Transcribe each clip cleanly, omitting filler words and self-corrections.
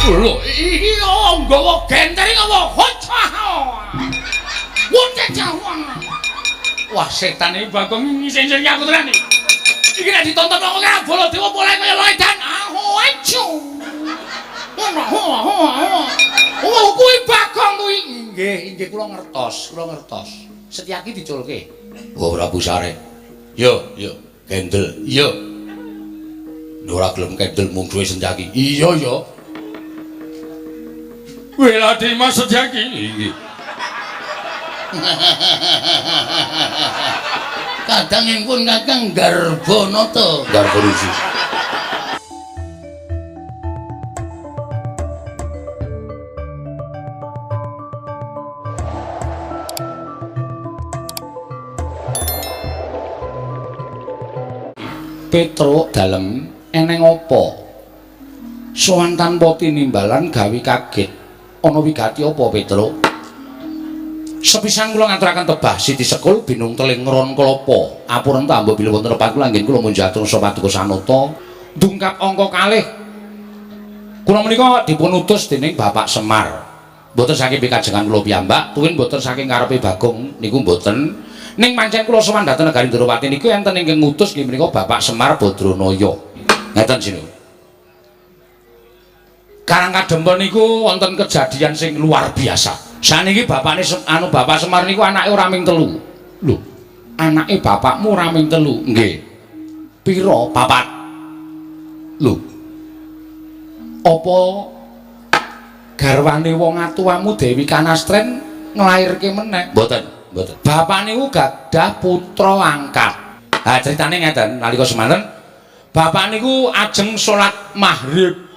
Lho, iki nggawa genter iki apa? Wah, setan iki Bagong ngisin-isin aku tenan iki. Iki nek ditonton wong ora Baladewa polahe kaya loedan. Ajo. Oh, kuwi Bagong kuwi. Nggih, nggih kula ngertos, kula ngertos. Setyaki diculke. Oh, Prabu Sare. Yo, yo, gendel. Iya. Ora gelem kendel mungsuhe Setyaki. Iya, yo. Wela Dimas Setyaki. Nggih. Kadangipun Kakang Garbanata. Garba Ruci. Petruk dalem eneng apa? Sowan tanpa tinimbalan gawe kaget. Ana wigati apa, Petruk? Sepisan kula ngaturaken tebah Siti Sekul binung teling ron klapa. Apuren ta mbok bilih wonten lepat kula anggen kula munjatur paduka sanata. Dungkap angka kalih. Kula menika dipun utus dening Bapak Semar. Mboten saking pikajengan kula piyambak, tuwin mboten saking karepe Bagong niku mboten. Ning pancen kula sowan dhateng negari Ndrawati niku enten ingkang ngutus nggih menika Bapak Semar Badranaya. Ngeten sini. Karang Kadempel niku wonten kejadian sing luar biasa. Saniki bapakne anu Bapak Semar niku anake ora ming telu. Lho, anake bapakmu ora ming telu? Nggih. Pira? Papat. Lho. Apa garwane wong atuwamu Dewi Kanastren nglairke meneh? Mboten, mboten. Bapak niku gadah putra angkat. Ha critane ngeten, nalika semanten bapak niku ajeng salat maghrib.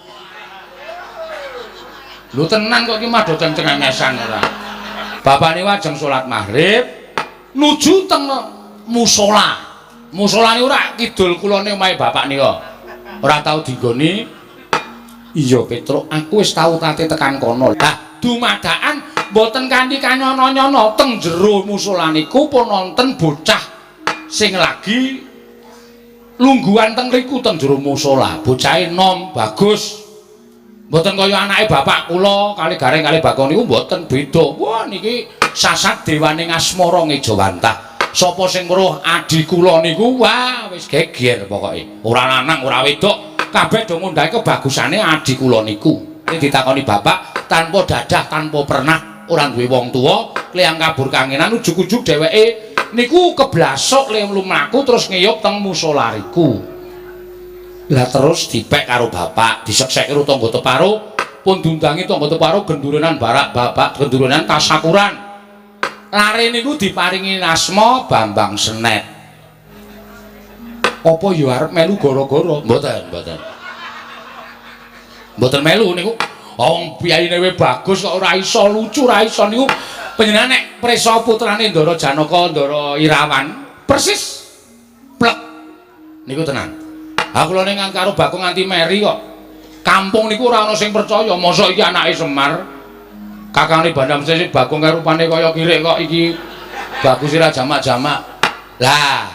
Lho tenan kok iki mah do cengengesan ora. Bapak niku ajeng salat maghrib nuju teng musala. Musala niku ora kidul kulone omahe bapak nika. Ora tau dinggoni. Iya Petruk, aku wis tau tate tekan kono. Lah dumadakan mboten kanthi kanyono-nyono teng jero musala niku pun wonten bocah sing lagi lungguhan teng riku teng jero musala. Bocahe nom bagus. Mboten kaya anake bapak kula kali Gareng kali Bagong niku mboten beda. Wah niki sasat dewane ngasmara ngejawantah. Sapa sing weruh adi kula niku wah wis geger pokoke. Ora lanang ora wedok, kabeh do ngundhahi kebagusane adi kula niku. Iki ditakoni bapak tanpa dadah tanpa pernah ora duwe wong tuwa, kliyang kabur kangenan ujug-ujug dheweke niku keblasok le mlaku terus ngeyup teng musala riku. Lah terus dipek karo bapak, disekseke karo tangga teparo, pun diundangi tangga teparo gendurenan barak bapak, gendurenan tasakuran. Lare niku diparingi asma Bambang Senet. Apa ya arep melu gara-gara? Mboten, mboten. Mboten melu niku. Wong piyayine we bagus kok ora iso lucu, ora iso niku. Panjenengan nek prisa putrane Ndara Janaka, Ndara Irawan, persis plek. Niku tenan. Ha kula ning karo Bagong nganti meri kok. Kampung niku ora ana sing percaya, mosok iki anake Semar. Kakangne Bandam sing Bagong karo rupane kaya kirik kok iki bagus ora jamak-jamak. Lah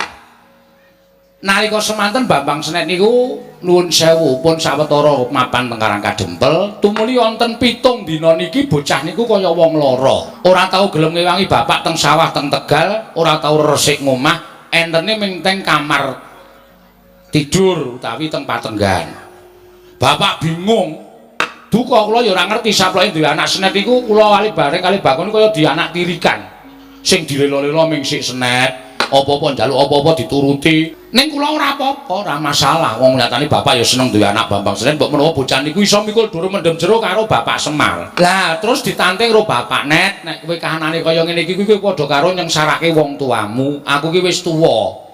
nalika semanten Bambang Senet niku nuwun sewu pun sawetara mapan teng Karang Kadempel, tumuli wonten 7 dina niki bocah niku kaya wong lara. Ora tau gelem ngewangi bapak teng sawah teng Tegal, ora tau resik ngomah, entene ming teng kamar tidur utawi teng patenggan. Bapak bingung. Duka kula ya ora ngerti saploke duwe anak Senet iku kula kali bareng kali Bagong kaya di anak tirikan. Sing dilelo-lelo ming sik Senet, apa-apa njaluk apa-apa dituruti. Ning kula ora apa-apa, ora masalah. Wong nyatane bapak ya seneng duwe anak Bambang Senet, mbok menawa bocah niku iso mikul dhuwur mendem jero karo Bapak Semar. Lah terus ditanting karo Bapak Net, nek kowe kahanane kaya ngene iki kowe padha karo nyengsarake wong tuamu. Aku ki wis tuwa.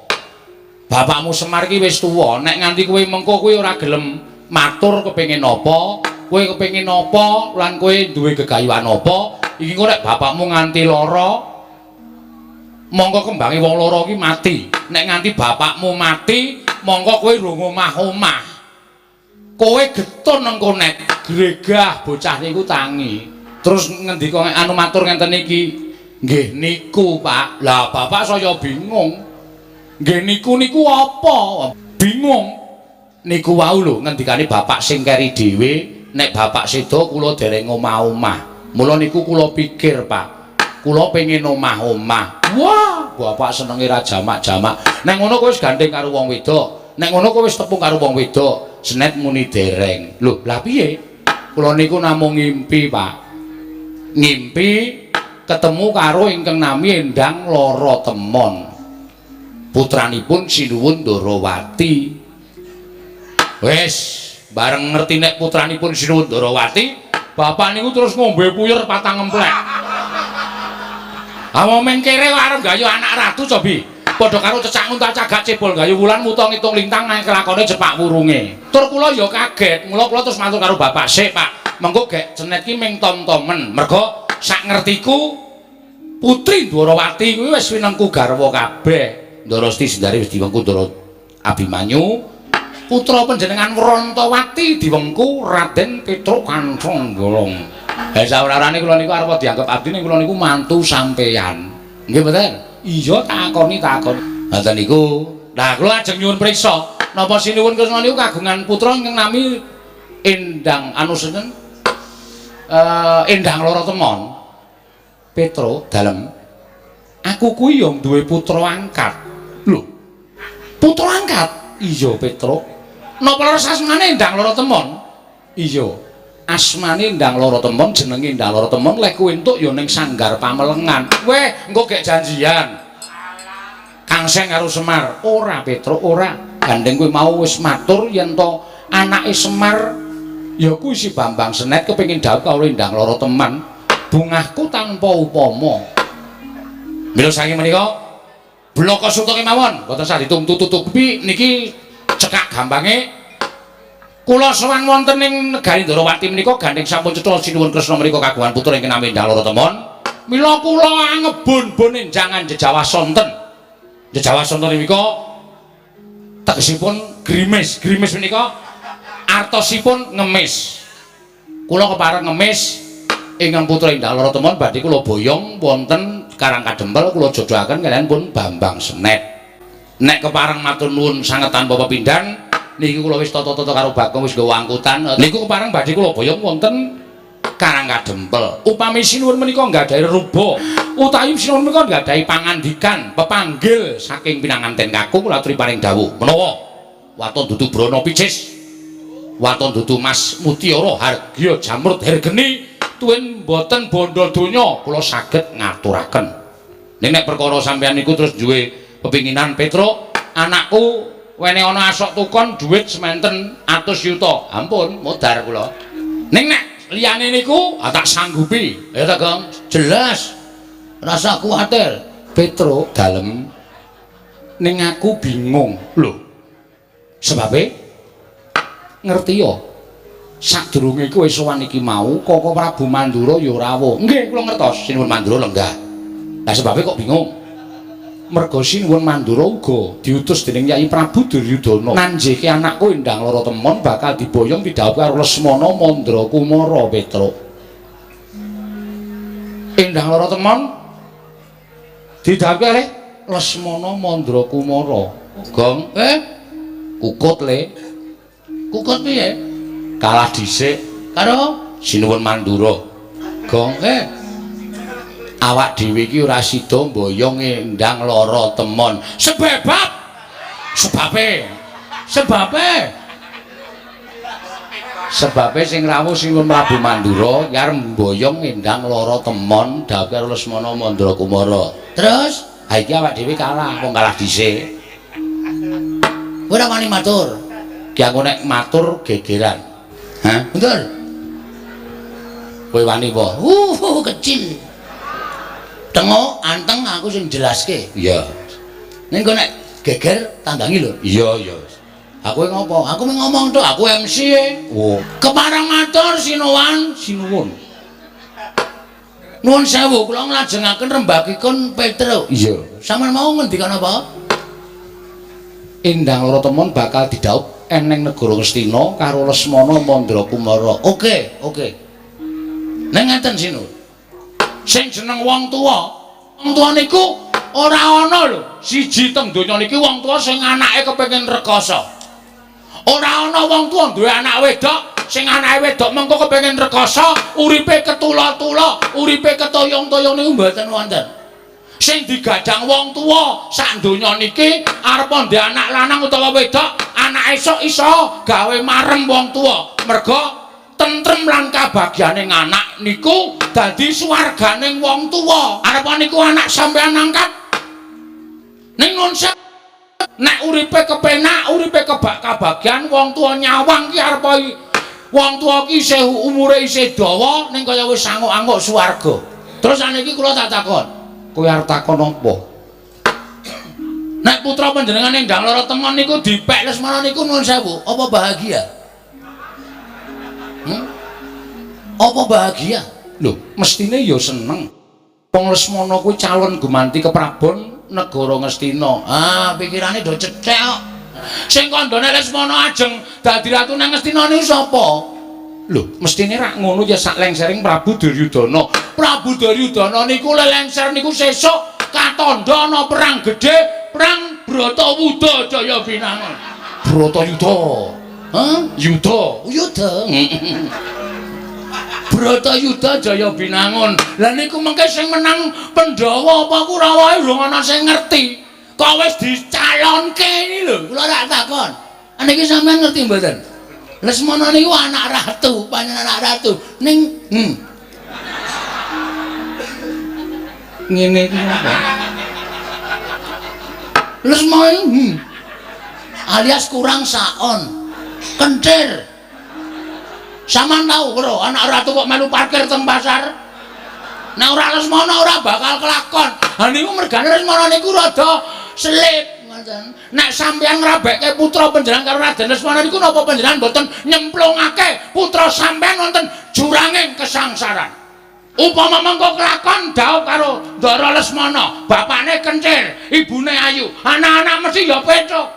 Bapakmu Semar ki wis tuwa, nek nganti kowe mengko kowe ora gelem matur kepengin apa, kowe kepengin apa lan kowe duwe gegayuhan apa, iki engko nek bapakmu nganti lara mongko kembange wong lara ki mati. Nek nganti bapakmu mati, mongko kowe rung omah-omah. Kowe getun engko nek gregah bocah niku tangi. Terus ngendika anu matur ngenten iki, nggih niku Pak. Lah bapak saya bingung. Nggih niku niku apa? Bingung. Niku wau lho ngendikane bapak sing keri dhewe Nek bapak seda kula dereng omah-omah. Mula niku kula pikir, Pak. Kula pengin omah-omah. Wah, bapak senenge ra jamak-jamak. Nek ngono kowe wis gandeng karo wong wedok. Nek ngono kowe wis tepung karo wong wedok. Senet muni dereng. Lho, lah piye? Kula niku namung ngimpi, Pak. Ngimpi ketemu karo ingkang nami Endang Lara Temon. Putranipun Sinuwun Ndarawati. Wis, bareng ngerti nek putranipun Sinuwun Ndarawati, bapak niku terus ngombe puyer patang emplek. Ah wong mengkere kok arep gayu anak ratu cobi. Padha karo cecak nguntal cagak cebol gayu wulan muta ngitung lintang nang kelakone cepak wurunge. Tur kula ya kaget, mula kula terus matur karo bapak, "Sik, Pak, mengko gek Cenet ki ming tom-tomen." Mergo sak ngertiku Putri Ndwarawati kuwi wis winengku garwa kabeh. Ndara Siti Sindari wis diwengku Ndara Abimanyu. Putra panjenengan Wrantawati diwengku Raden Petruk Kancong Golong. Ha saurarane kula niku arep dianggep abdi ning kula niku mantu sampeyan. Nggih mboten? Iya takoni takoni. Ngoten niku. Lah kula ajeng nyuwun priksa, napa Sinuwun Kresna niku kagungan putra ingkang nami Endang anu sinten? Endang Lara Temon. Petro dalem. Aku kuwi ya duwe putra angkat. Lho. Putra angkat? Iya, Petro. Napa leres asmane Endang Lara Temon? Iya. Asmane Endang Lara Temon, jenenge Endang Lara Temon, leh ku entuk ya ning Sanggar Pamelengan. Weh, engko gek janjian. Kang Seng karo Semar. Ora, Petro, ora. Gandeng kowe mau wis matur yen to anake Semar ya kuwi si Bambang Senet kepengin dhawuh karo Endang Lara Teman. Bungahku tanpa upama. Mila saking menika blaka suta kemawon, mboten sah ditumtu-tutupi niki cekak gampange kula sowan wonten ing negari Ndorowati menika gandeng sampun cetha Sinuwun Kresna menika kagungan putra ingkang nami Endang Lara Temon. Mila kula angebon-bon enjangan jejawah sonten. Jejawah sonten menika tegesipun grimis. Grimis menika artosipun ngemis. Kula kepareng ngemis ingkang putra Endang Lara Temon badhe kula boyong wonten Karang Kadempel kula jodohaken kaliyan pun Bambang Senet. Nek kepareng matur nuwun sanget tanpa pepindhan niki kula wis tata-tata karo Bagong wis nggawa angkutan. Niku kepareng badhe kula boyong wonten Karang Kadempel. Upami sinuwun menika nggadahi ruba utawi sinuwun menika nggadahi pangandikan pepanggil saking pinanganten kakung kula aturi paring dawuh. Menawa waton dudu brana picis, waton dudu mas mutiara hargya jamrut hergeni tuwin boten bondo donya kula saged ngaturaken. Ning nek perkara sampeyan niku terus duwe pepinginan Petruk, anakku wene ana asok tukon dhuwit sementen atus yuta. Ampun, modar kula. Ning nek liyane niku ah, tak sanggupi. Ya ta, Gong? Jelas. Rasa kuwatir. Petruk dalem ning aku bingung. Lho. Sebabe ngerti ya? Sadurunge kowe sowan iki mau Koko Prabu Mandura ya rawuh. Nggih, kula ngertos Sinuwun Mandura lenggah. Lah sebabe kok bingung? Merga Sinuwun Mandura uga diutus dening Yai Prabu Duryudana. Nanjeke anakku Endang Lara Temon bakal diboyong pidhawuh karo Lesmana Mandra Kumara Petruk. Endang Lara Temon didhawuhi kalih Lesmana Mandra Kumara. Gong, kukut le. Kukut piye? Kalah dhisik karo Sinuwun Mandura. Gong, awak dhewe iki ora sida mboyong Endang Lara Temon. Sebab sebabe sebabe sebabe sing rawuh Sinuwun Prabu Mandura iki arep mboyong Endang Lara Temon dhawuh karo Lesmana Mandra Kumara. Terus ha iki awak dhewe kalah, wong kalah dhisik. Ora wani matur. Ki aku nek matur gegeran. Hah? Betul. Kowe wani apa? Kecil. Tengok anteng aku sing jelaske. Iya. Ning kok nek geger tandangi lho. Iya, iya. Aku ngopo? Aku mung ngomong tok, aku MC e. Oh. Kepareng matur sinuwun, sinuwun. Nuwun sewu, kula nglajengaken rembagipun Petruk. Iya. Sampeyan mau ngendikan apa? Endang Lara Temon bakal didhaup eneng negara Ngastina karo Lesmana Mandra Kumara. Oke, oke. Ning ngeten sinuwun. Sing jeneng wong tuwa, wong tuwa niku ora ana lho. Siji teng donya niki wong tuwa sing anake kepengin rekoso. Ora ana wong tuwa duwe anak wedok Sing anake wedok mengko kepengin rekoso, uripe ketula-tula, uripe ketoyong-toyong niku mboten wonten. Sing digadang wong tuwa sak donya niki arep ndek anak lanang utawa wedok, anak esuk iso gawe marem wong tuwa. Merga tentrem lan kabagyane anak niku dadi swarganing wong tuwa. Arep niku anak sampean angkat ning nun nek uripe kepenak, uripe kebak kabagyan, wong tuwa nyawang ki arep wong tuwa ki isih umure isih dawa ning kaya wis anguk-anguk swarga. Terus saniki kula tak takon, kowe arep takon apa? Nek putra panjenengan Endang Lara Temon niku dipek Lesmana niku nuwun sewu, apa bahagia? Apa bahagia? Lho, mestine ya seneng. Wong Lesmana kuwi calon gumanti keprabon negara Ngastina. Ah, pikirane do cethek kok. Sing kandhane Lesmana ajeng dadi ratu nang Ngastina niku sapa? Lho, mestine rak ngono ya sak lengsering Prabu Duryudana. Prabu Duryudana niku lelengser niku sesuk katandha ana perang gedhe, perang Bratawuda Jaya Binangun. Bratayuda. Hah? Yuda, Yuda. Bratayuda Jaya Binangun. Lah niku mengke sing menang Pandhawa apa Kurawa urung ana sing ngerti. Kok wis dicalonke iki lho, kula rak takon. Niki sampean ngerti mboten? Lesmana niku anak ratu, panjenengan anak ratu. Ning ngene iki apa? Lesmana alias kurang saon. Kentir. Sampeyan tau karo anak ratu kok melu parkir teng pasar? Nek ora Lesmana ora bakal kelakon. Ha niku mergane Lesmana niku rada selip ngoten. Nek sampeyan ngrabekke putra panjenengan karo Raden Lesmana niku napa panjenengan mboten nyemplungake putra sampeyan wonten juranging kesangsaran? Upama mengko kelakon dhaup karo Ndara Lesmana, bapakne kencir, ibune ayu, anak-anak mesti ya pethuk.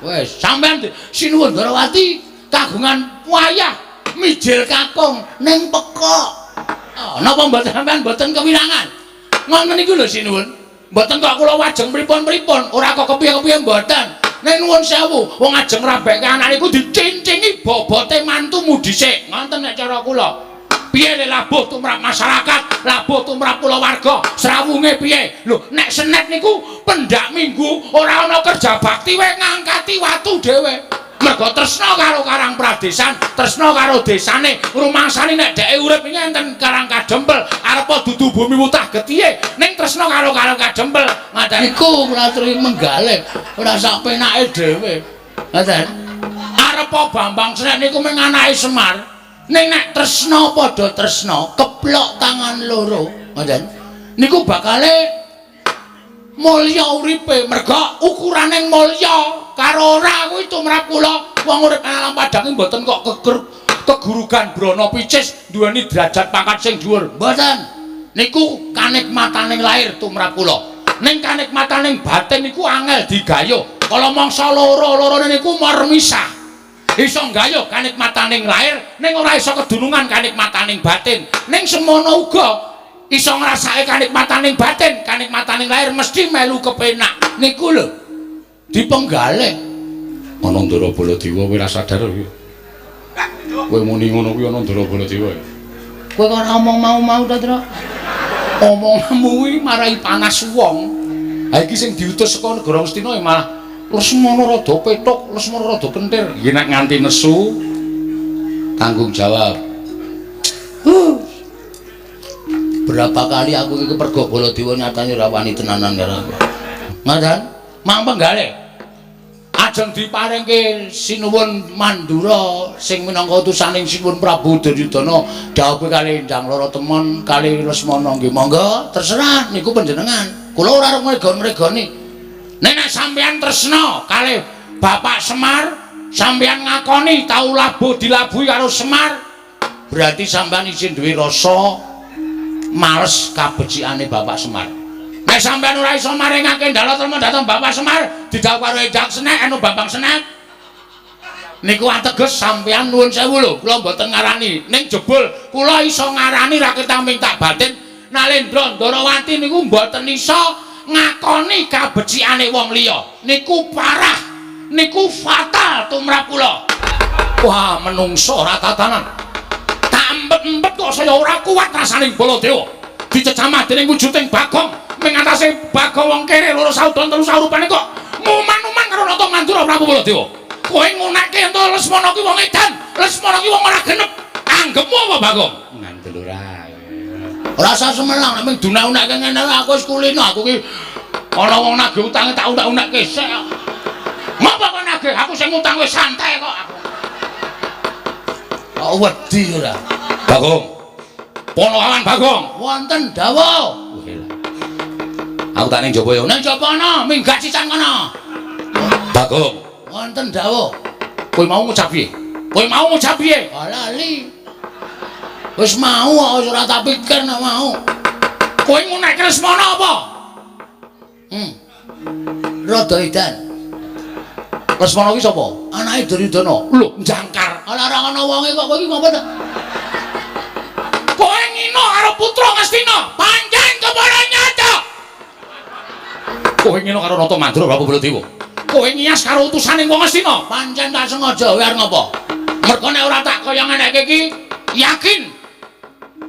Wis, sampeyan sinuwun Ndarawati kagungan wayah mijil kakung ning pekok. Oh, napa mboten sampeyan mboten kewirangan? Ngoten niku lho sinuwun. Mboten kok kula wajeng pripun-pripun, ora kok kepiye-kepiye mboten. Ning nuwun sewu, wong ajeng ngrabekke anak niku dicincingi bobote mantumu dhisik. Ngoten nek cara kula. Piye le labuh tumrap masyarakat, labuh tumrap kulawarga, srawunge piye? Lho, nek senet niku pendak minggu ora ana kerja bakti wae ngangkati watu dhewe. Mergo tresna karo Karang Pradesan, tresna karo desane, rumangsane nek dheke urip iki enten Karang Kadempel, arepa dudu bumi wutah getihe, ning tresna karo Karang Kadempel. Ngaten iku kula aturi menggalih, ora sak penake dhewe. Ngaten. Arepa Bambang Senek niku mung anake Semar. Ning nek tresna padha tresna, keplok tangan loro, ngoten. Niku bakale mulya uripe, merga ukurane mulya karo ora kuwi tumrap kula. Wong urip alam padang mboten kok kegurugan brana picis duweni derajat pangkat sing dhuwur. Mboten. Niku kanikmataning lahir tumrap kula. Ning kanikmataning batin niku angel digayuh. Kala mangsa loro-lorone niku marmisah. Iso nggayuh kanikmataning lahir ning ora iso kedunungan kanikmataning batin. Ning semono uga iso ngrasake kanikmataning batin, kanikmataning lahir mesti melu kepenak. Niku lho dipenggalih. Ana Ndara Baladewa kowe ora sadar kowe. Kowe muni ngono kuwi ana Ndara Baladewa. Kowe kok ora omong mau-mau ta, Tru? Omonganmu kuwi marai panas wong. Ha iki sing diutus saka negara Ngastina ya malah Lesmana rada pethuk, Lesmana rada kentir. Iki nek nganti nesu tanggung jawab. Berapa kali aku iki kepergok Baladewa nyatane ora wani tenanan karo aku. Ngoten? Mang penggalih. Ajeng diparingke Sinuwun Mandura sing minangka utusaning Sinuwun Prabu Duryudana dhawuhe kali Endang Lara Temon kali Lesmana nggih monggo terserah niku panjenengan. Kula ora arep ngregon-ngregoni. Nek sampeyan tresna kalih Bapak Semar, sampeyan ngakoni tau labuh dilabuhi karo Semar, berarti sampeyan isih duwe rasa males kabecikane Bapak Semar. Nek sampeyan ora iso maringake ndala trema dhateng Bapak Semar, didhawuh karo Endang Senek anu Bambang Senek. Niku ateges sampeyan nuwun sewu lho, kula mboten ngarani. Ning jebul kula iso ngarani ra ketang tak batin Nalendra Ndarawati niku mboten iso ngakoni kabecikane wong liya. Niku parah, niku fatal tumrap kula. Wah, menungso ora tatanan. Tak empet-empet kok saya ora kuat rasane Baladewa. Dicecamah dening wujuding Bagong, mengatasi Bagong wong kere loro saudon telu saurupane kok muman-uman karo Nata Mandura Prabu Baladewa. Kowe ngunekke ento Lesmana ki wong edan, Lesmana ki wong ora genep. Anggepmu apa Bagong? Ngandel ora. Ora usah semelang nek mung dunak-unakke ngene aku wis kulino aku ki ana wong nagih utange tak unak-unakke sik. Ngapa kok nagih? Aku sing ngutang wis santai kok aku. Kok wedi ora? Bagong. Ponokawan Bagong. Wonten dawuh. Aku tak ning jaba ya. Ning jaba ana, minggat sisan kono. Bagong. Wonten dawuh. Kowe mau ngucap piye? Kowe mau ngucap piye? Lali. Wis mau kok wis ora tak pikir nek mau. Kowe ngunekke Lesmana apa? Rada edan. Lesmana ki sapa? Anake Duryudana. Lho, jangkar. Ala ora ana wonge kok kowe iki ngopo ta? Kowe ngino karo putra Ngastina. Pancen kepara nyata. Kowe ngino karo Nata Mandura Prabu Baladewa. Kowe ngias karo utusane wong Ngastina. Pancen tak sengaja kowe arep ngopo? Mergo nek ora tak kaya ngeneke iki yakin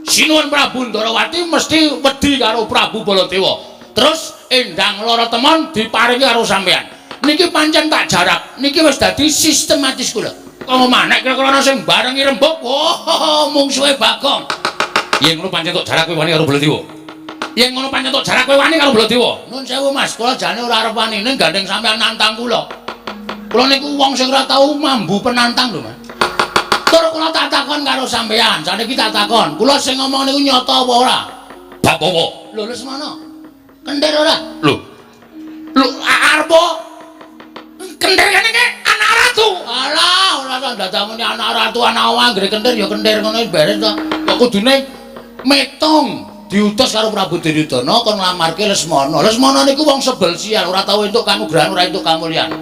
Sinuwun Prabu Ndarawati mesti wedi karo Prabu Baladewa. Terus Endang Lara Temon diparingi karo sampean. Niki pancen tak jarak, niki wis dadi sistematis kula. Kok manek kira-kira ana sing barengi rembug? Oh, mungsuhe Bagong. Yen ngono pancen tok jarak kowe wani karo Baladewa. Yen ngono pancen tok jarak kowe wani karo Baladewa. Nun sewu Mas, kula jane ora arep wani ning gandeng sampean nantang kula. Kula niku wong sing ora tau mambu penantang lho, Mas. Tur kula tak takon karo sampean, saniki tak takon. Kula sing ngomong niku nyata apa ora? Bab apa? Lho Lesmana. Kentir ora? Lho. Lho arep kentir kene iki anak ratu. Alah, ora tak dadamune anak ratu anak wong anggere kentir ya kentir ngono wis beres to. Kok kudune metung diutus karo Prabu Duryudana kon nglamarke Lesmana. Lesmana niku wong sebel sial, ora tau entuk kanugrahan, ora entuk kamulyan.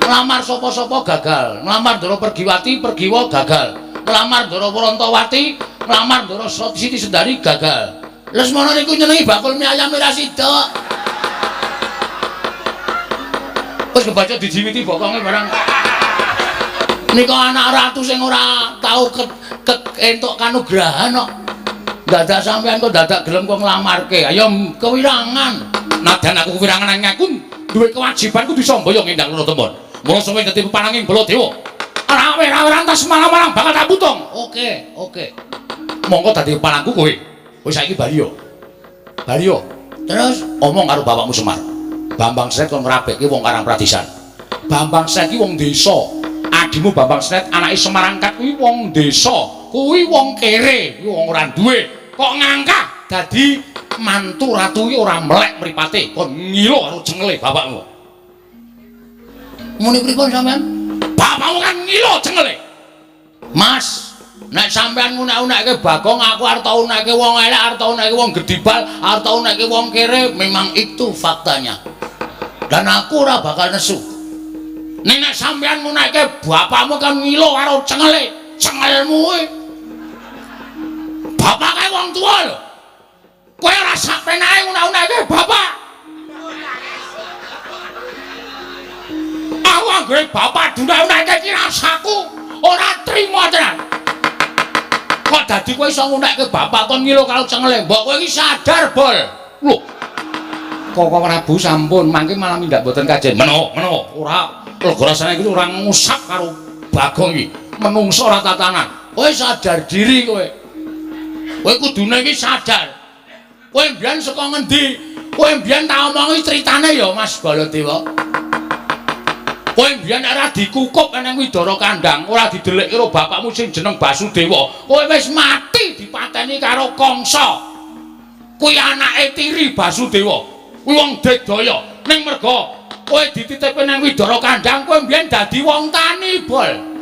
Nglamar sapa-sapa gagal, nglamar Ndara Pergiwati, Pergiwa gagal. Nglamar Ndara Warantawati, nglamar Ndara Siti Sendari gagal. Lesmana niku nyenengi bakul mie ayam ora sida. Wis kebaca dijiwiti bokonge barang. Nika anak ratu sing ora tau entuk kanugrahan kok. Dadak sampean kok dadak gelem kok nglamarke. Ayo kewirangan. Nadyan aku kewirangan nang aku duwe kewajiban kudu samboyo ngendang Lara Temon. Mula suwe dadi pepananging Baladewa. Ora ora-ora entas malang-malang bakal tak putung. Oke, oke. Monggo dadi pepanangku kowe. Wis saiki bali yo. Bali yo. Terus omong karo bapakmu Semar. Bambang Sret kon ngrabekke wong Karang Pradisan. Bambang Sret ki wong desa. Adimu Bambang Sret anake Semarangkat kuwi wong desa. Kuwi wong kere, kuwi wong ora duwe. Kok ngangkah dadi mantu ratu ki ora melek mripate, kon ngilo karo cengele bapakmu. Muni pripun sampean? Bapakmu kan ngilo cengele. Mas, nek sampean ngunek-unekke Bagong, aku arep tau unekke wong elek, arep tau unekke wong gedibal, arep tau unekke wong kere, memang itu faktanya. Dan aku ora bakal nesu. Ning nek sampean ngunekke bapakmu kan ngilo karo cengele, cengelmu kuwi. Bapak kae wong tuwa lho. Kowe ora sak penake ngunek-unekke bapak. Aku anggere bapak dunek-unekke iki rasaku ora trima tenan. Kok dadi kowe iso ngunekke bapak kon ngilo karo cengele? Mbok kowe iki sadar, Bol. Lho. Koko Prabu sampun mangke malah mindak mboten kajen. Meno, meno, ora lega rasane iki ora ngusap karo Bagong iki. Menungso ora tatanan. Kowe sadar diri kowe. Kowe kudune iki sadar. Kowe mbiyen saka ngendi? Kowe mbiyen tak omongi critane ya Mas Baladewa. Kowe mbiyen ora dikukup nang Widara Kandang, ora didelikke karo bapakmu sing jeneng Basudewa. Kowe wis mati dipateni karo Kangsa. Kuwi anake tiri Basudewa. Kuwi wong digdaya. Ning merga kowe dititipke nang Widara Kandang, kowe mbiyen dadi wong tani, Bol.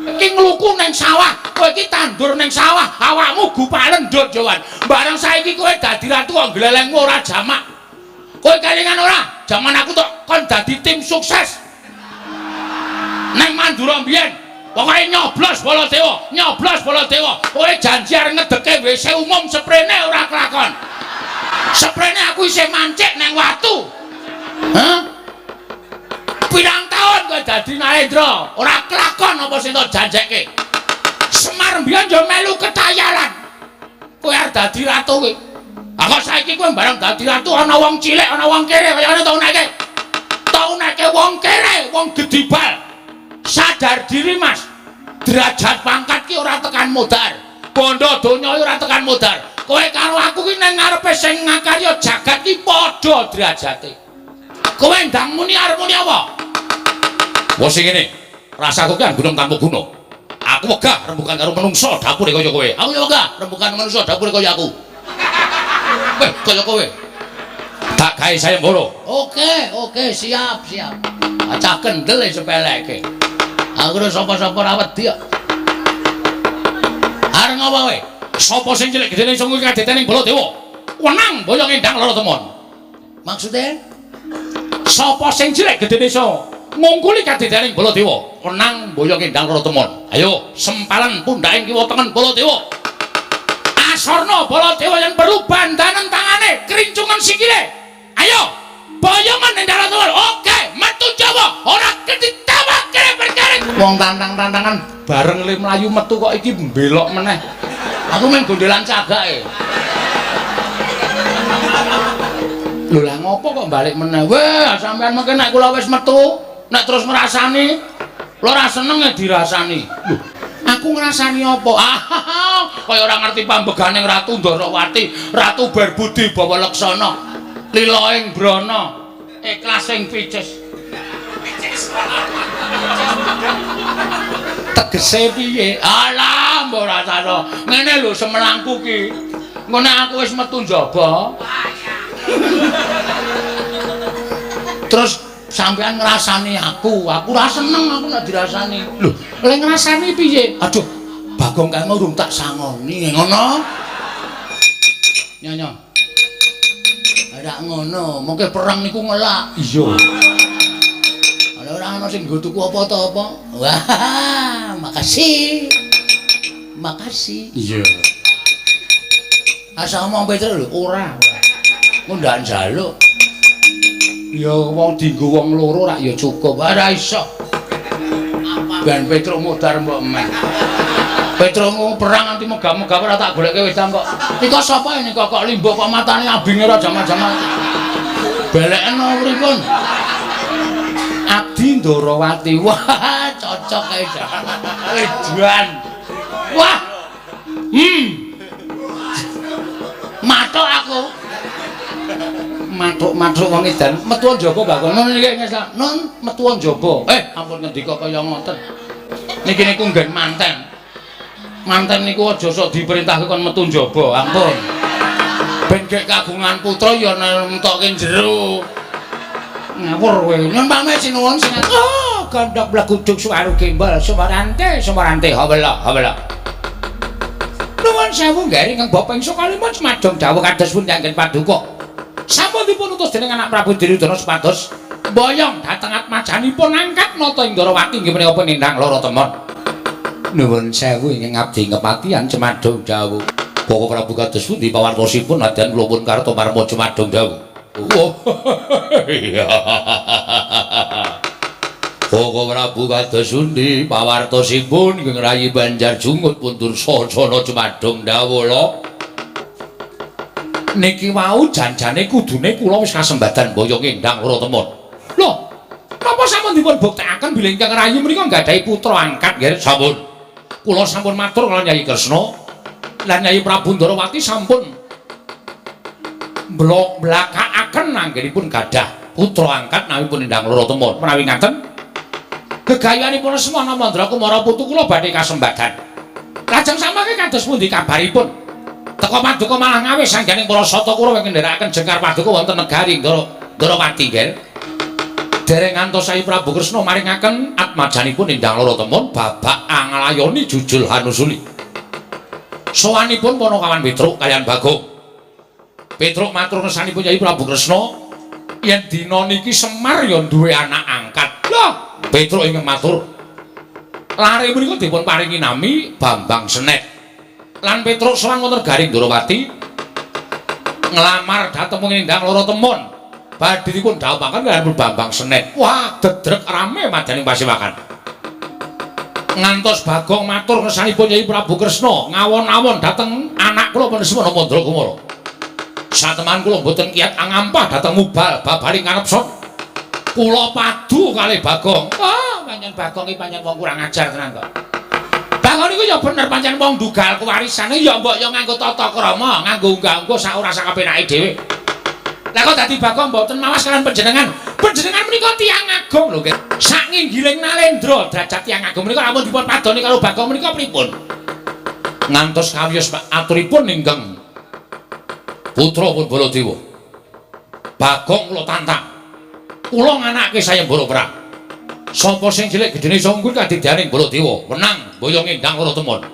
Iki ngluku nang sawah, kowe iki tandur nang sawah, awakmu gupak lendut Jawan. Bareng saiki kowe dadi ratu kok glelengmu ora jamak. Kowe kelingan ora? Jaman aku tok kon dadi tim sukses. Nang Mandura mbiyen, pokoke nyoblos Baladewa, nyoblos Baladewa. Kowe janji arep ngedeke WC umum seprene ora kelakon. Seprene aku isih mancik nang watu. Hah? Pirang taun kowe dadi Narendra, ora kelakon apa sing tok janjekke. Semar mbiyen yo melu ketayalan. Kowe arep dadi ratu kowe. Ah kok saiki kowe bareng dadi ratu ana wong cilik, ana wong kere kaya ngene tau neke. Tau neke wong kere, wong gedibal. Sadar diri, Mas. Derajat pangkat ki ora tekan modar. Bondo donya ora tekan modar. Kowe karo aku ki nang ngarepe sing ngakarya jagat ki padha derajate. Kowe ndang muni arep muni apa? Wes sing ngene. Rasaku ki gunung tanpa guna. Aku wegah rembukan karo menungsa dapure kaya kowe. Aku ya wegah rembukan menungsa dapure kaya aku. Weh, kaya kowe. Tak gawe sayembara. Oke, oke, siap, siap. Acah kendel e sepeleke. Aku ora sapa-sapa ora wedi kok. Arep ngopo kowe? Sapa sing cilik gedene iso ngungkul kadetening Baladewa? Wenang boyong endang lara temon. Maksude? Sapa sing cilik gedene iso ngungkuli kadetening Baladewa? Wenang boyong endang lara temon. Ayo, sempalan pundhaking kiwa tengen Baladewa. Asorna Baladewa yen perlu bandanen tangane, krincungan sikile. Ayo, boyongan endang lara temon. Oke, metu Jawa, ora ketitawake perkara. Wong tantang-tantangan bareng le mlayu metu kok iki mbelok meneh. Aku main gondelan cagake. Lho lah ngopo kok balik meneh? Weh, sampean mengke nek kula wis metu, nek terus ngrasani, kula ora seneng ya dirasani. Lho, aku ngrasani apa? Ah, kaya ora ngerti pambegane Ratu Ndorowati, Ratu Berbudi Bawa Leksana, lila ing brana, ikhlas ing picis. Tegese piye? Alah, mbok rasane. Ngene lho semelangku ki. Engko nek aku wis metu njaba. Terus sampean ngrasani aku, aku ora seneng aku nek dirasani. Lho, lek ngrasani piye? Aduh, Bagong kae urung tak sangoni, ngono. Nyonya. Ora ngono, mengke perang niku ngelak. Iya. Ana ora ana sing nggo tuku apa ta apa? Wah, makasih. Makasih. Iya. Asal omong Petro lho, ora. Engko ndak njaluk. Ya wong dienggo wong loro rak ya cukup. Ora iso. Ben Petro modar mbok men. Petro perang nganti megah-megah ora tak goleke wis kok. Nika sapa ini kok limbuk kok matane abinge ora jaman-jaman. Beleken pripun? Abdi Ndorowati. Wah, cocok kae. Edan. Wah. Mathuk aku. Mathuk-mathuk wong edan. Metu njaba Bagong. Nun iki ngeslah. Nun metu njaba. Ampun ngendika kaya ngoten. Niki niku nggen manten. Manten niku aja sok diperintahke kon metu njaba. Ampun. Ben gek kagungan putra ya nentokke jero. Ngawur kowe. Nyun pamit sinuwun sing. Oh, gandhok bleguduk suwaru gembol sumarante sumarante hawela hawela. Nuwun sewu nggih ingkang bapa ing Sukalima semadong dawuh kados pundi anggen paduka. Sampun dipun utus dening anak Prabu Duryudana supados mboyong dhateng atmajanipun angkat nata ing Ndorowati inggih menika penindang lara temon. Nuwun sewu ingkang abdi kepatihan cemadong dawuh. Bapak Prabu kados pundi pawartosipun nadyan kula pun Kartomarma cemadong dawuh. Oh. Iya. Bapak Prabu kados pundi pawartosipun ingkang rayi Banjar Jungut pun Dursasana cemadong dawuh lho. Niki wau janjane kudune kula wis kasembadan boyong endang lara temon. Lho, napa sampun dipun buktekaken bilih ingkang rayi menika nggadahi putra angkat nggih? Sampun. Kula sampun matur kaliyan Yayi Kresna lan Yayi Prabu Ndorowati sampun blakakaken anggenipun gadah putra angkat nawi pun endang lara temon. Menawi ngaten gegayuhanipun Semana Mandra Kumara putu kula badhe kasembadan. Lajeng samangke kados pundi kabaripun? Teka paduka malah ngawis sangganing para sata Kurawa ingkang ndherekaken jengkar paduka wonten negari Ndorowati nggih. Dereng ngantos Sayi Prabu Kresna maringaken atmajanipun endang lara temon babak anglayoni jujul hanusuli. Sowanipun Panakawan Petruk kaliyan Bagong. Petruk matur ngersanipun Yayi Prabu Kresna yen dina niki Semar ya duwe anak angkat. Lho, Petruk ingkang matur. Lare menika dipun paringi nami Bambang Senet. Lan Petruk sowan wonten Garing Ndorowati nglamar dhateng wong endang lara temon. Badhe dipun dhawuhaken kaliyan Bambang Senet. Wah, dedrek rame madaning pasewakan. Ngantos Bagong matur ngersanipun Yai Prabu Kresna ngawon-awon dhateng anak kula Lesmana Mandra Kumara. Sateman kula mboten kiyat angampah dhateng mubal babaring kanepson. Kula padu kalih Bagong. Ah, pancen Bagong iki pancen wong kurang ajar tenan kok. Bagong niku ya bener pancen wong ndugal kewarisane ya mbok ya nganggo tata krama, nganggo unggah-ungguh sak ora sak kepenake dhewe. Lah kok dadi Bagong mboten mawas kalian panjenengan. Panjenengan menika tiyang agung lho nggih. Sak nginggiling nalendra derajat tiyang agung menika ampun dipun padoni karo Bagong menika pripun? Ngantos kawiyos aturipun ingkang putra pun Baladewa. Bagong kula tantang. Kula nganake sayembara perang. Sapa sing cilik gedene iso unggul kadidyaning Baladewa, menang boyong endang ora temon.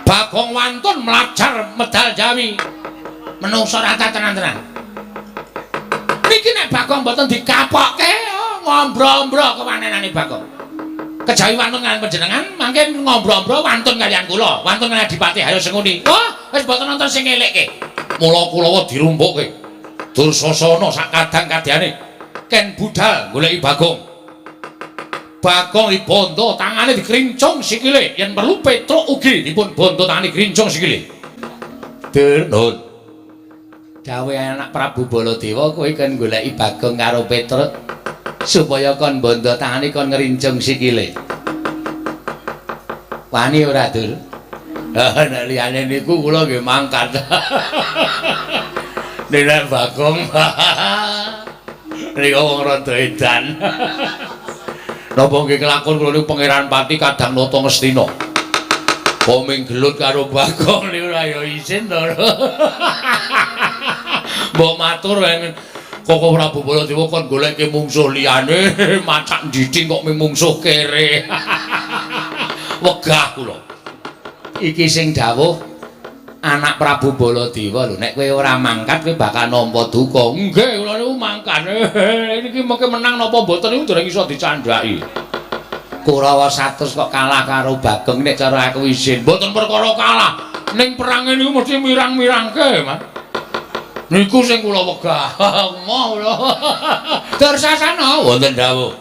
Bagong wantun mlajar medal Jawi. Menungsa rata tenan-tenan. Niki nek Bagong mboten dikapokke, ngombro-ombro kewanenane Bagong. Kejawi wantun kaliyan panjenengan, mangke ngombro-ombro wantun kaliyan kula, wantun kaliyan Adipati Haryo Sengkuni. Wah, wis mboten nonton sing ngelekke. Mula Kulawa dirumpukke. Dursasana sak kadang kadyane ken budal goleki Bagong. Bagong dibondo tangane dikrincung sikile, yen perlu Petruk ugi dipun bondo tangane krincung sikile. Dur, nuwun. Dawuh anak Prabu Baladewa kowe kon goleki Bagong karo Petruk supaya kon bondo tangane kon ngrincung sikile. Wani ora, Dur? Nek liyane niku kula nggih mangkat. Nek Bagong niku wong rada edan. Napa nggih kelakon kula niku Pangeran Pati kadang nata Ngastina. Poming gelut karo Bagong niku ora ya isin to. Mbok matur Koko Prabu Baladewa kon goleke mungsuh liyane, macak ndhidhing kok mung mungsuh kere. Wegah kula. Iki sing dawuh anak Prabu Baladewa lho, nek kowe ora mangkat kowe bakal nampa duka. Nggih, kula niku mangkat. Niki mengke menang napa mboten niku dereng iso dicandhaki. Kurawa 100 kok kalah karo Bagong nek cara aku izin. Mboten perkara kalah. Ning perange niku mesti mirang-mirangke, Mas. Niku sing kula wegah. Moh kula. Dursasana wonten dawuh.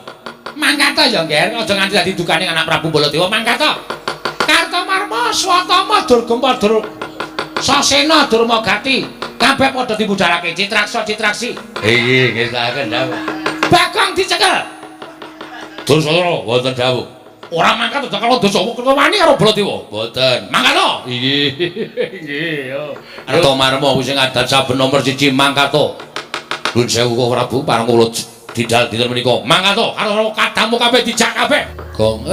Mangkat ta ya, Ngger, aja nganti dadi dukane anak Prabu Baladewa, mangkat ta. Kartomarma, Swatama, Durgempa, Dur Sasena, Durmagati, kabeh padha dibudalake Citraksa, Citraksi. Nggih, nggih saken dawuh. Bagong dicekel. Dursasana wonten dawuh. Ora mangkat aja karo dosa wani karo Baladewa. Mboten. Mangkat to? Nggih. Nggih, yo. Kartomarma kuwi sing adat saben nomor 1 mangkat to. Nuwun sewu Koko Prabu pareng kula didal dinten menika. Mangkat to karo kadamu kabeh dijak kabeh. Gong,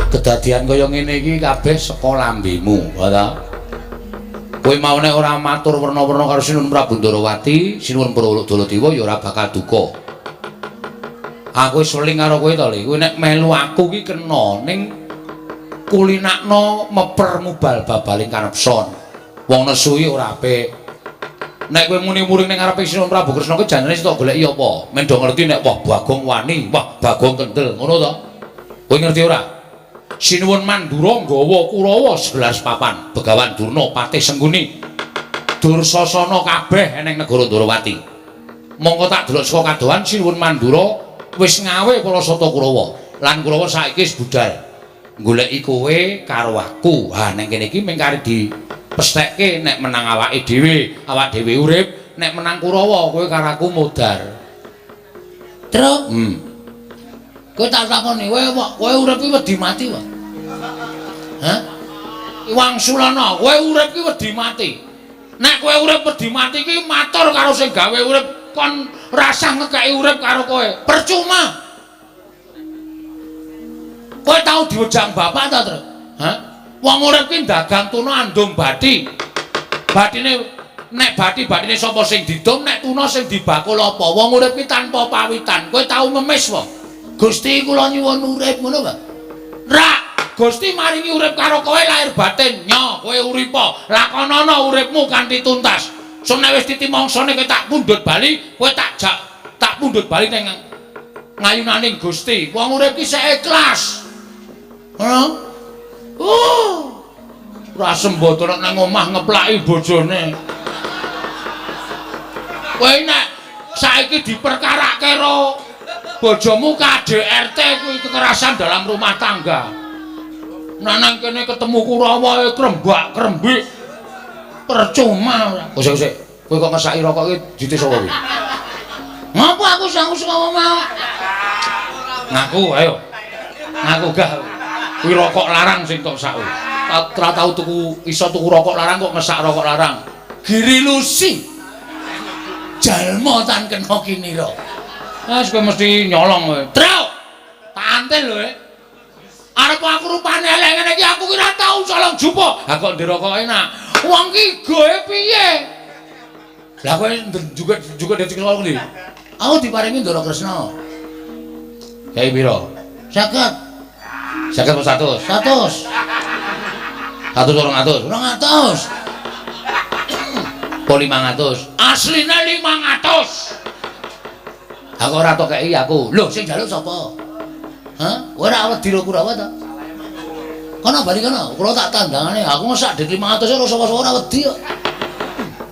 kedadian kaya ngene iki kabeh saka lambemu, ha ta? Kowe mau nek ora matur werna-werna karo Sinuwun Prabu Ndarawati, Sinuwun Baladewa ya ora bakal duka. Aku wis weling karo kowe to, Le. Kowe nek melu aku ki kena ning kulinakno meper mubal babaling kanepson. Wong nesu iki ora apik. Nek kowe muni muring ning ngarepe Sinuwun Prabu Kresna kuwi janjane sitok goleki apa? Men do ngerti nek wah Bagong wani, wah Bagong kendel, ngono to? Kowe ngerti ora? Sinuwun Mandura nggawa Kurawa 11 papan, Begawan Durna, Patih Sengkuni, Dursasana kabeh eneng negara Ndarawati. Mongko tak delok saka kadohan Sinuwun Mandura wis ngawe para sata Kurawa. Lan Kurawa saiki wis budal goleki kowe karo aku. Ha ning kene iki mung kari dipesthekke nek menang awake dhewe, awak dhewe urip, nek menang Kurawa kowe karo aku modar. Truk. Kowe tak takoni, kowe urip ki wedi mati wae. Hah? Wangsulana, kowe urip ki wedi mati. Nek kowe urip wedi mati ki matur karo sing gawe urip kon rasah ngekeki urip karo kowe. Percuma. Kowe tau diwejang bapak ta, Truk? Hah? Wong urip ki dagang tuna andum bathi. Bathine nek bathi-bathine sapa sing didum, nek tuna sing dibakul apa? Wong urip ki tanpa pawitan. Kowe tau ngemis wae. Gusti kula nyuwun urip ngono, Pak. Rak, Gusti maringi urip karo kowe lahir batin. Nyo, kowe uripa, lakonana uripmu kanthi tuntas. Sun nek wis titi mangsane kowe tak pundhut bali, kowe tak jak tak pundhut bali ning ngayunaning Gusti. Wong urip ki sik ikhlas. Ngono? Ora sembodo nek nang omah ngeplaki bojone. Kowe nek Saiki diperkarake karo bojomu KDRT kuwi, kekerasan dalam rumah tangga. Nah, nang kene ketemu Kurawa krembak-krembik. Percuma ora. Oh, sik sik. Kowe kok ngesaki rokok iki dite sapa kuwi? Ngapa aku sang sapa mau? Ngaku ayo. Ngaku gah. Kuwi rokok larang sing tok sak. Ora tau tuku iso tuku rokok larang kok ngesak rokok larang. Giri Lusi. Jalma tan kena kinira. Wes kowe mesti nyolong kowe. Truk. Tak antil lho. Arep aku rupane elek ngene iki aku ki ora tau colong jupo. Ha kok ndek rokok enak. Wong ki goe piye? Lah kowe juga juga detik colong ndi? Aku diparingi Ndara Kresna. Kayak piro? 50. 50 apa 100? 100. 100 200. 200. Apa 500? Asline 500. Aku ora tok kei aku. Lho, sing njaluk sapa? Hah? Ora wedi ro Kurawa ta? Kono bali kono, kula tak tandangane. Aku ngesak dit 500 ora sapa-sapa ora wedi kok.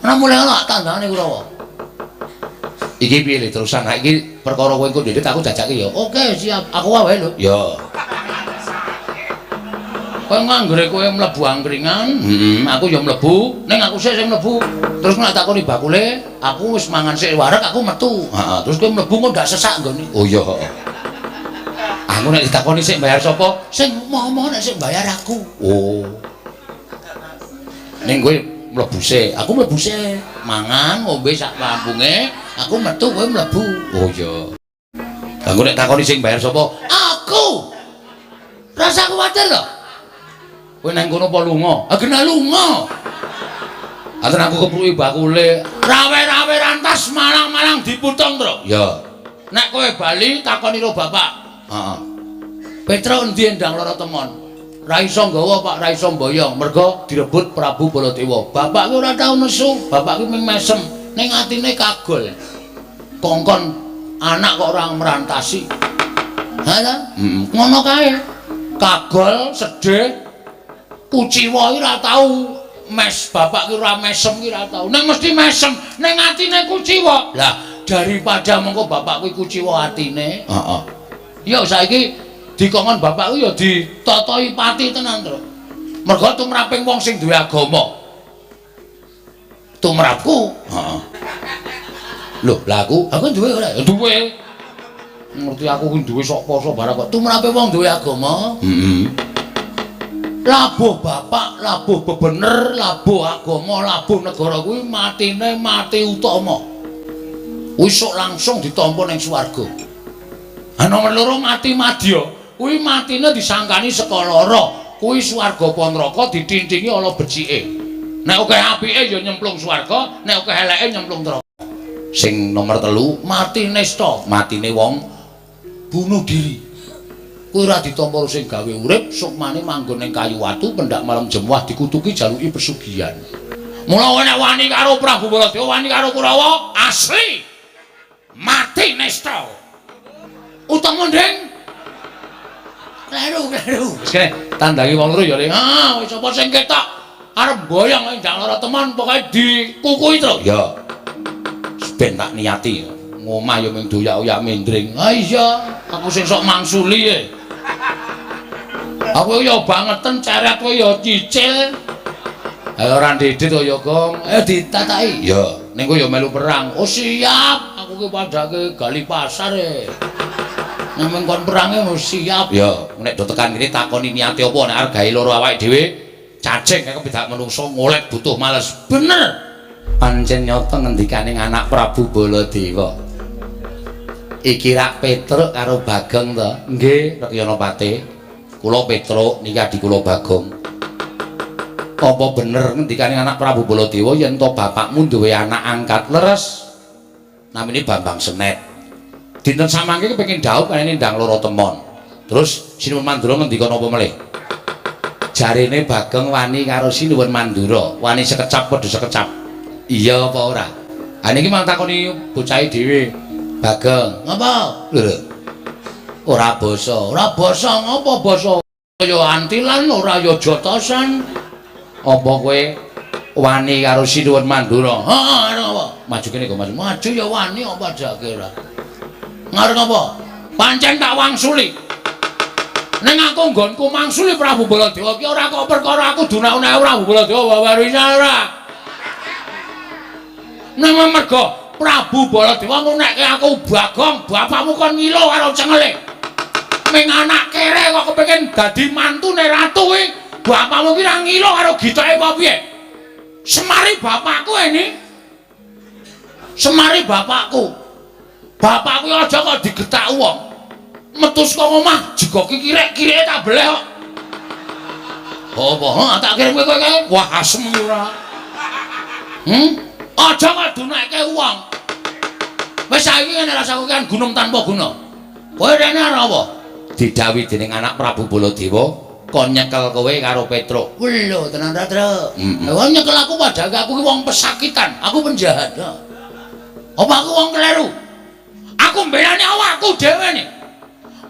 Ana mulai ngono tak tandangane Kurawa. Iki piye le terusan? Ha iki perkara kowe engko ndedit aku jajake ya. Oke, siap. Aku wae lho. Ya. Kowe nganggere kowe mlebu angkringan, heeh, aku ya mlebu, ning aku sik sing mlebu. Terus nek takoni bakule, aku wis mangan sik wareg aku metu. Heeh, terus kowe mlebu kok ndak sesak nggone. Oh iya, heeh. Aku nek ditakoni sik bayar sapa? Sing momo nek sik bayar aku. Oh. Ning kowe mlebu sik, aku mlebu sik. Mangan ngombe sak lampunge, aku metu kowe mlebu. Oh iya. Lah engko nek takoni sing bayar sapa? Aku. Rasa kuwatir lho. Kowe nang kono apa lunga? Ah kena lunga. Aten aku kepruki bakule. Rawe-rawe rantas malang-malang diputung, Tru. Ya. Nek kowe bali takoni karo bapak. Heeh. Petruk endi endang lara temon? Ra iso nggawa, Pak, ra iso mboyong, mergo direbut Prabu Baladewa. Bapak ki ora tau nesu, bapak ki mung mesem, ning atine kagol. Kongkon anak kok ora merantasi. Ha ta? Heeh. Ngono kae. Kagol, sedih, kuciwa ki ora tau mes, bapak ki ora mesem ki ora tau. Ning mesti mesem, ning atine kuciwa. Lah, daripada mengko bapak kuwi kuciwa atine. Heeh. Ya saiki dikongkon bapak kuwi ya ditatahi pati tenan, Tru. Mergo tumraping wong sing duwe agama. Tumrapku. Heeh. Lho, lah aku, aku duwe ora? Duwe. Ngerti aku kuwi duwe sok poso barang kok. Tumrape wong duwe agama. Heeh. Labuh bapak, labuh bebener, labuh agama, labuh negara kuwi matine mati utama. Wis sok langsung ditampa ning swarga. Ha nomor loro mati madya, kuwi matine disangkani saka lara. Kuwi swarga apa neraka ditintingi ala becike. Nek akeh apike ya nyemplung swarga, nek akeh eleke nyemplung neraka. Sing nomor 3 mati nesta, matine wong bunuh diri. Kuwi ora ditampa sing gawe urip, sukmane manggon ning kayu watu pendak malam jemuah dikutuki jaluki pesugihan. Mula nek wani karo Prabu Baladewa, wani karo Kurawa, asli mati nesta. Utama ndeng. Kleru, kleru. Wis kene tandangi wong loro ya, Le. Ah, wis apa sing ketok arep mboyong ndang lara teman pokoke dikukui to. Ya. Ben tak niati. Ngomah ya mung doyak-oyak mendring. Ah iya, aku sing sok mangsuli e. Aku ya bangeten ceret kowe ya cicil. Ayo ora ndedit to ya, Gong. Ditataki. Ya, ning kowe ya melu perang. Oh siap, aku ki padake gali pasar e. Nek kon perange wis siap. Ya, nek do tekan kene takoni niate apa nek arep gawe loro awake dhewe, cacing kaya kebedak menungso ngolet butuh males. Bener. Pancen nyata ngendikane anak Prabu Baladewa. Iki rak Petruk karo Bagong to? Nggih, Rekyanapati. Kula Petruk niki adi kula Bagong. Apa bener ngendikane anak Prabu Baladewa yen to bapakmu duwe anak angkat leres? Namine Bambang Senet. Dinten samangke kepengin dhaup kene ndang loro temon. Terus Sinuwun Mandura ngendika napa melih? Jarene Bagong wani karo Sinuwun Mandura, wani sekecap padha sekecap. Iya apa ora? Ha niki mang takoni bocahe dhewe. Bagong, ngapa? Lho. Ora basa, ora basa ngapa basa? Ya antilan ora ya jotosan. Apa kowe Wani karo Sinuwun Mandura. Heeh, arep apa? Maju kene kok maju. Maju ya wani apa jake ora. Ngarep apa? Pancen tak wangsuli. Ning aku nggonku mangsuli Prabu Baladewa ki ora kok perkara aku dunakune Prabu Baladewa wawarina ora. Ning mergo Prabu Baladewa ngunekke aku Bagong, bapakmu kon ngilo karo cengele. Ming anak kere kok kepengin dadi mantune ratu kuwi, bapakmu ki ra ngilo karo gitoke apa piye? Semari bapakku ini. Semari bapakku. Bapakku aja kok digetak wong. Metu saka omah jegoki kirek-kireke tak beleh kok. Apa? Heh, tak kirim kowe kowe. Wah, asem ora. Aja kok dunekke wong. Wis saiki ngene rasaku kan gunung tanpa guna. Kowe rene arep apa? Didhawuhi dening anak Prabu Baladewa kon nyekel kowe karo Petruk. Lho, tenan ra, Truk? Wong nyekel aku padahal aku ki wong pesakitan, aku penjahat. Apa aku wong kleru? Aku mbelani awakku dhewe nih.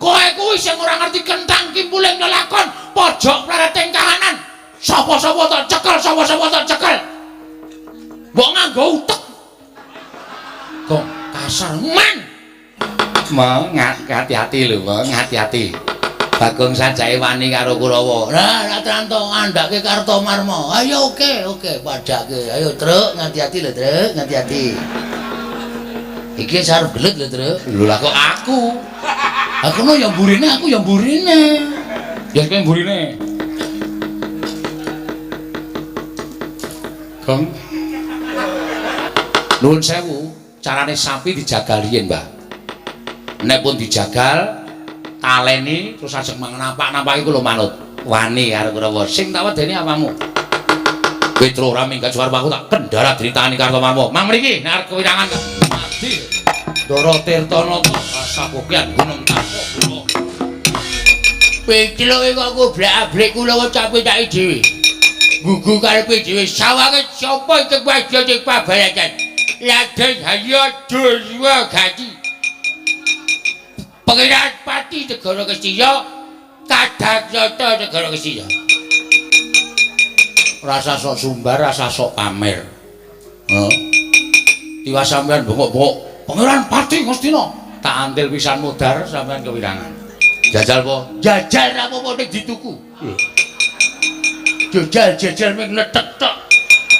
Kowe kuwi sing ora ngerti kentang kimpuling lelakon, pojok plereting kahanan. Sapa-sapa tak cekel, sapa-sapa tak cekel. Mbok nganggo utek. Kok kasar men. Hati-hati lho, Meng, hati-hati. Bagong sajake wani karo Kurawa. Lah, ra tranto ngandhake Kartomarma. Ayo oke, oke, padhake. Ayo, Truk, ngati-hati lho, Truk, ngati-hati. Iki arep gelut lho, Truk. Lho lah kok aku. Aku no ya mburine, aku ya mburine. Ya kowe mburine. Gong. Nuwun sewu, carane sapi dijagal riyin, Mbah. Nek pun dijagal, taleni terus ajeng napak-napaki kula manut. Wani karo Kurawa. Sing tak wedeni apamu? Petro ora minggat suwarpaku tak kendara dritani Kartomarma. Mang mriki nek arep kewirangan mati. Ndara Tirtanata kasakukian gunung tanpa guna. Petro kok goblak-ablik kula capek-capek dhewe. Gugu karepe dhewe sawange sapa iki wadya sing pabaratan. Raden Harya Durwagati. Pangeran Pati Negara Ngastina Kadakyata Negara Ngastina. Rasa sok sumbar, rasa sok pamer. Heeh. Tiwas sampean bengok-bengok Pangeran Pati Ngastina, tak antil pisan modar sampean kewirangan. Jajal po? Jajal ra apa-apa ning dituku. Jajal jajal ming letek tok.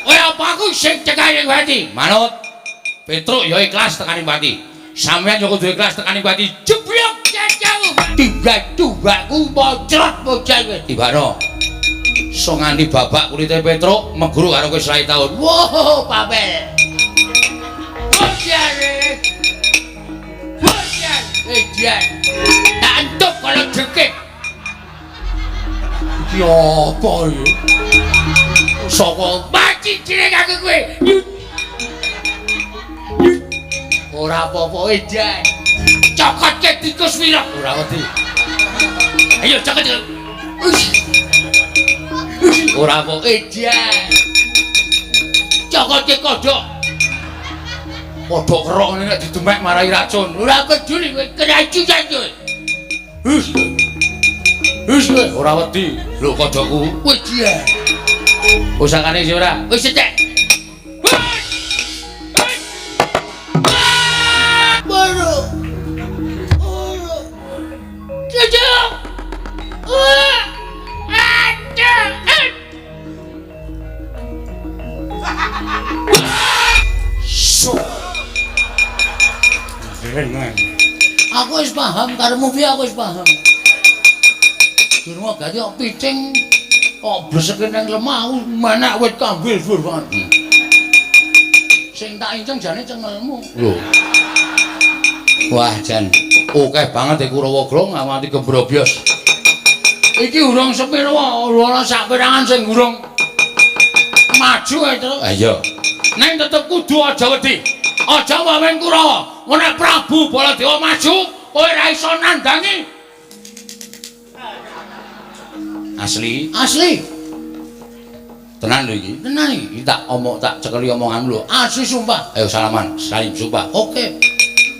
Kowe apa aku sing cekake pati? Manut. Petruk ya ikhlas tekani pati. Sampeyan ya kudu ikhlas tekani pati. Jeblok cacamu. Tiba-tibaku mocrot bocah kowe. Tibano. So nganti babak kulite Petruk meguru karo kowe 1 taun. Wow, papel. Bocah. Bocah. Edan. Tak entuk kalau jekek. Iki apa iki? Saka mati jeneng aku kowe. Ora apa-apa edan. Cokotke tikus wira. Ora wedi. Ayo cokot. Ora apa edan. Cokotke kodhok. Kodhok kerok ngene nek didemek marai racun. Ora peduli kowe keracunan kowe. Hus. Hus kowe ora wedi. Lho kodhokku. Wedi. Pusakane isih ora? Wis cek. Aku wis paham karepmu piye, aku wis paham. Durung gati kok piting kok bleseke nang lemah aku menek wit kambil dhuwur banget. Sing tak inceng jane cengelmu. Lho. Wah, jan akeh banget e Kurawa Grong nganti gembrobyos. Iki urung sepiro ana sak perangan sing urung maju ae, Truk. Ha iya. Neng tetep kudu aja wedi. Aja wawen Kurawa. Nek Prabu Baladewa maju, kowe ora iso nandangi. Asli, asli. Tenan lho iki. Tenan iki. Iki tak omong tak cekeli omonganmu lho. Asli sumpah. Ayo salaman, salim sumpah. Oke.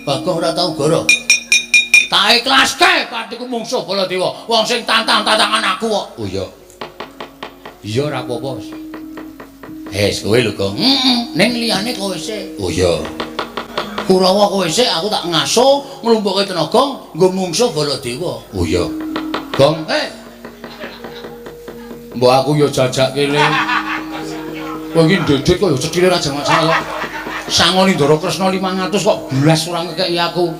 Bagong ora tau goro. Tak ikhlaske patiku mungsuh Baladewa. Wong sing tantang-tantangan aku kok. Oh iya. Iya ora apa-apa. Wis kowe lho, Gong. Heeh, ning liyane kowe sik. Oh iya. Kurawa kowe sik, aku tak ngaso nglumpukke tenaga nggo mungsuh Baladewa. Oh iya. Gong, eh. Mbok aku ya jajake le. Kowe iki ndedit kok ya cethile ra jangak-jangak kok. Sangoni Ndara Kresna 500 kok blas ora ngekeki aku.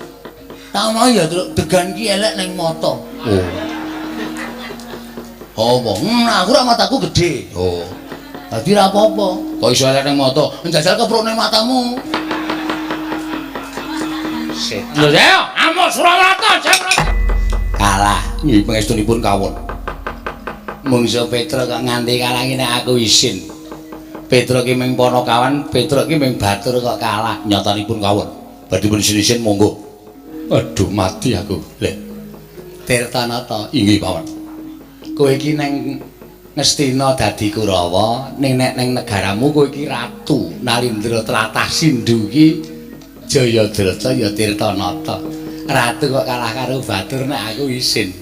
Tak mau ya, Truk, degan ki elek ning mata. Oh. Apa? Aku ora mataku gedhe. Oh. Dadi ora apa-apa. Kok iso elek ning mata? Njajal kepruk ning matamu. Lho ya, amuk Surawarta, kalah. Nggih pangestunipun kawon. Mungsuh Petruk kok nganti kalah ngene aku isin. Petruk ki ming panakawan, Petruk ki ming batur kok kalah. Nyatanipun kawon. Badhe pun isin-isin monggo. Aduh mati aku. Lho. Tirtanata, inggih pawon. Kowe iki neng Ngastina dadi Kurawa, ning nek ning negaramu kowe iki ratu. Nalindra tlatah Sindhu ki Jayadrata ya Tirtanata. Ratu kok kalah karo batur nek aku isin.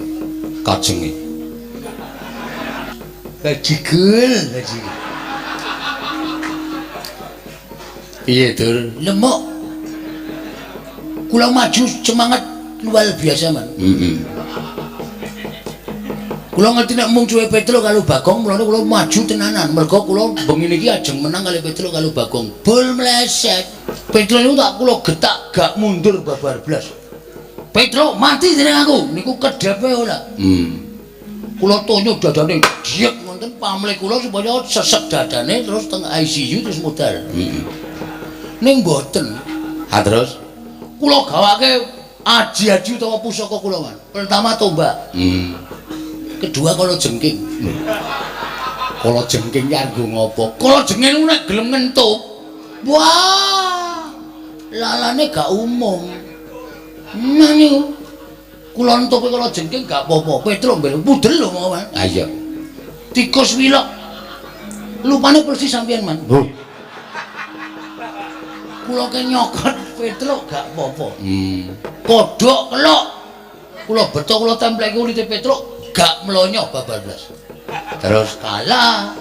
Kajenge. Bajigul, bajigul. Piye, Dur? Lemuk. Kula maju semangat luar biasa, Man. Heeh. Kula ngerti nek mungsuhe Petruk karo Bagong, mulane kula maju tenanan. Mergo kula bengi niki ajeng menang kali Petruk karo Bagong. Bol meleset. Petruk niku tak kula getak gak mundur babar blas. Petruk mati dening aku. Niku kedhepe ora. Kula tonyo dadane diek wonten pamlih kula supaya sesek dadane terus teng ICU terus modal. Ning mboten. Ha terus kula gawake aji-aji utawa pusaka kula, Man. Pertama tombak. Kedua kala jengking. Kala jengking ki arep ngopo? Kala jengking nek gelem ngentup. Wah. Lalane gak umum. Nah niku. Kula entupe kala jengking gak apa-apa. Petruk mbel pudel lho mau, Man. Ha iya. Tikus wilok. Lupane persis sampean, Man. Lho. Kula ke nyokot Petruk gak apa-apa. Kodhok kelok. Kula beto kula templeki kulite Petruk gak mlonyoh babar blas. Terus kalah.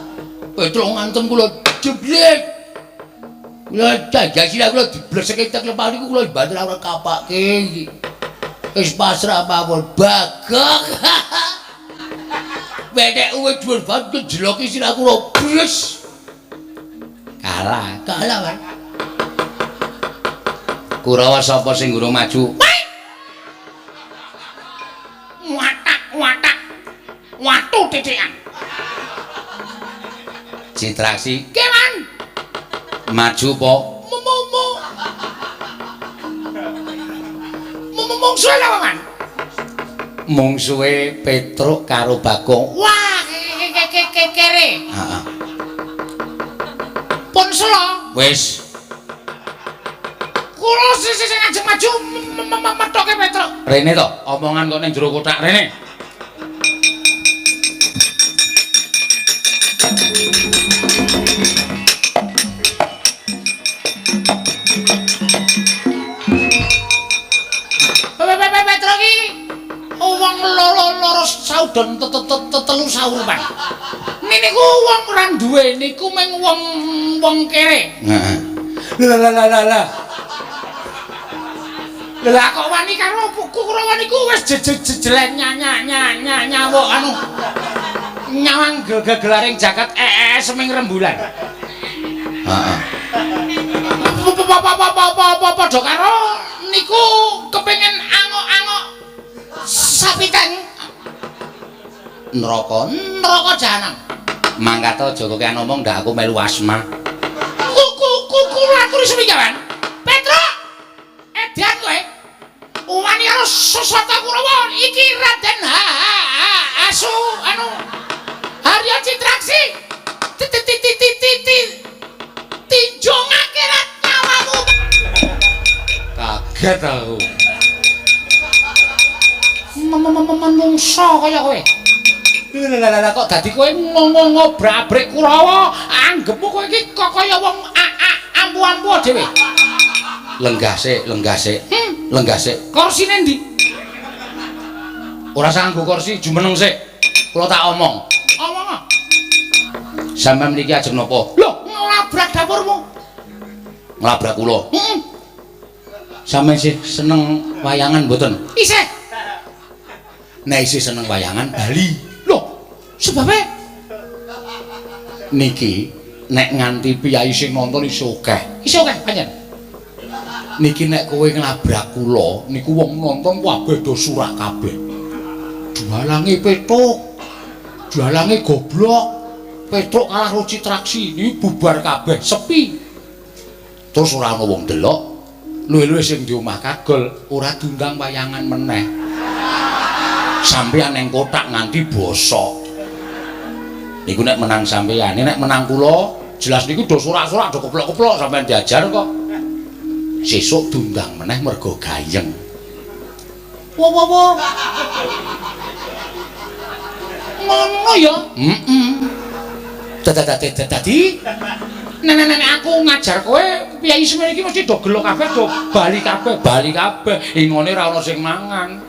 Petruk ngantem kula jeblek. Kula jajah sirah kula dibleseke tek lepah niku kula banter ora kapake iki. Wis pasrah mawon Bagong. Wenek uwe dhuwur banget njeloki sirah kula bres. Kalah. Kalah, Pak. Kurawa sapa sing gurung maju? Watak-watak. Watu titikan. Citraksi. Kewan. Maju po. Momo. Mungsuhe lho, Man. Mungsuhe Petruk karo Bagong. Wah, kere. Heeh. Pun selo. Wis. Kula sing ajeng maju methoke Petruk. Rene to, omongan kok ning jero kothak rene. Petruk iki wong loro saudon telu saurupan. Niku wong ora duwe niku mung wong kere. Heeh. Lah lah lah lah. Lah kok wani karo Kurawa niku wis jejelek nyawuk anu nyawang gegelaring jagat seming rembulan. Heeh. Padha karo niku kepengin angok-angok sapitan neraka neraka jahanam. Mangkat aja kokean omong ndak aku melu asma. Kuku aturi seminggawan. Petruk edan kowe. Wani karo Sasata Kurawa iki Raden Asu anu Harya Citraksi tinjung akhirat nyawamu. Kaget aku. Menungso kaya kowe. Lha kok dadi kowe ngobrak-abrik Kurawa, anggepmu kowe iki kok kaya wong ampu-ampu dhewe. Lenggah sik, lenggah sik. Lenggah sik. Korsine ndi? Ora usah nganggo kursi, jumeneng sik. Kula tak omong. Omong. Sampeyan mriki ajeng napa? Lho, nglabrak dapurmu. Nglabrak kula. Heeh. Sampeyan sih seneng wayangan mboten? Isih. Nek isih seneng wayangan bali. Lho, sebabe niki nek nganti piyayi sing nonton isih akeh. Isih akeh pancen. Niki nek kowe nglabrak kula niku wong nonton kabeh do surak kabeh. Dalange Petruk. Dalange goblok. Petruk kalah karo Citraksi, niki bubar kabeh, sepi. Terus ora ana wong delok. Luwih-luwih sing di omah kagol ora diundang wayangan meneh. Sampeyan ning kotak nganti bosok. Niku nek menang sampeyan, nek menang kula jelas niku do sorak-sorak do keplok-keplok sampeyan diajar kok. Sesuk diundang meneh mergo gayeng. Wo wo wo. Ngono ya? Heeh. Dadi nek aku ngajar kowe piyayi semene iki mesti do gelo kabeh, do bali kabeh, bali kabeh. Ingone ora ana sing mangan.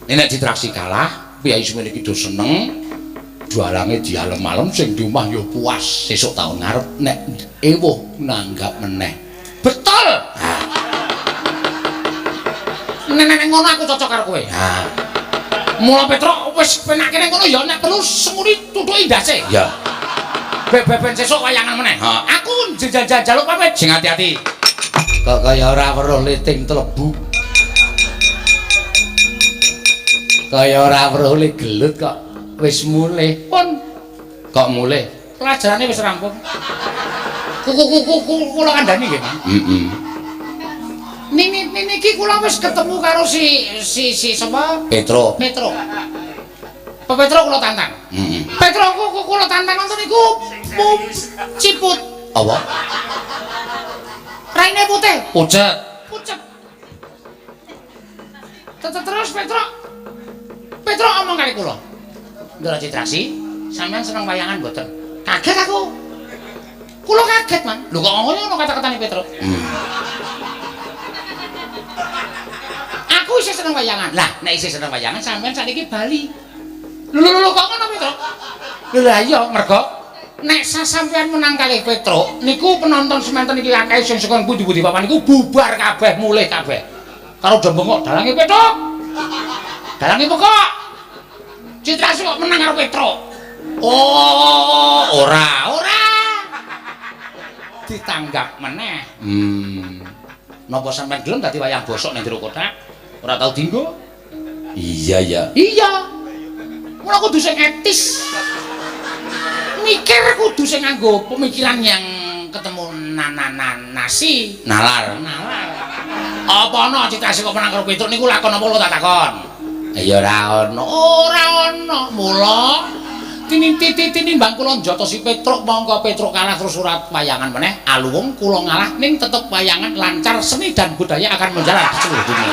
Nek Citraksi kalah, piyayi semene iki do seneng. Dalange dialem-alem sing di omah ya puas. Sesuk taun ngarep nek ewuh nanggap meneh. Betul. Ha. Nek ngono aku cocok karo kowe. Ha. Mula Petruk wis penake ning kono ya nek perlu senguri tutuki ndase. Ya. Beben sesuk wayangan meneh. Ha. Aku njaluk pamit. Sing ati-ati. Kok kaya ora weruh liting tlebu. Kaya ora weruh le gelut kok wis mulih. Pun kok mulih? Pelajarane wis rampung. Kuku kula kandhani nggih, Mang. Heeh. Niki kula wis ketemu karo si sapa? Petruk. Petruk. Petruk kula tantang. Heeh. Petruk kula tantang nonton niku ciput. Apa? Raine putih. Pucet. Pucet. Terus Petruk. Petruk omong kali kula. Ndara Citraksi, sampean seneng wayangan mboten? Kaget aku. Kula kaget, Man. Lho kok ngono kata-katane Petruk? Aku isih seneng wayangan. Lah, nek isih seneng wayangan sampean sakniki bali. Lho lho kok ngono Petruk? Lho lah iya, mergo nek sampean menang kalih Petruk, niku penonton semanten iki akeh sing saka pundi-pundi papan niku bubar kabeh, mulih kabeh. Karo do bengok dalange Petruk. Dalange pokok. Citraksi kok menang karo Petruk. Oh, ora, ora. Ditanggap meneh. Napa sampean gelem dadi wayang bosok ning jero kotak? Ora tau dinggo? Iya ya. Iya. Mula kudu sing etis. Mikir kudu sing nganggo pemikiran yang ketemu nasi, nalar. Nalar. Apa ana Citraksi kok menang karo Petruk niku lakon apa lho tak takon? Ya ora ana. Ora ana. Mula tinimbang kula njotosi Petruk mongko Petruk kalah terus surat wayangan meneh aluwung kula ngalah ning tetep wayangan lancar, seni dan budaya akan menjalar di seluruh dunia.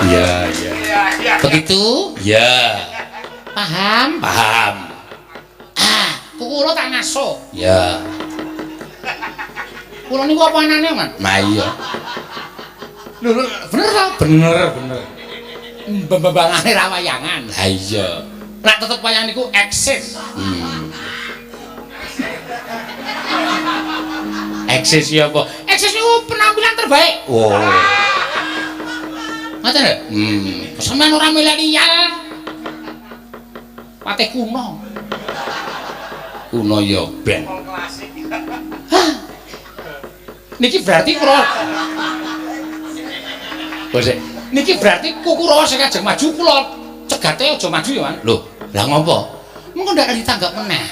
Iya, iya. Begitu? Iya. Paham? Paham. Ah, kula tak ngaso. Iya. Kula niku apa anane, Man? Nah iya. Lho, bener ta? Bener, bener. Mbembangane ra wayangan. Ha iya. Nek tetep wayang niku eksis. Eksis ya apa? Eksis niku penampilan terbaik. Oh. Ngoten lho. Sampeyan ora milenial. Patih kuno. Kuno ya ben. Hah. Niki berarti kula Bosek. Niki berarti Kurawa sing ajeng maju kula cegate aja maju ya, Man. Lho, lah ngopo? Mengko ndak ditanggap meneh.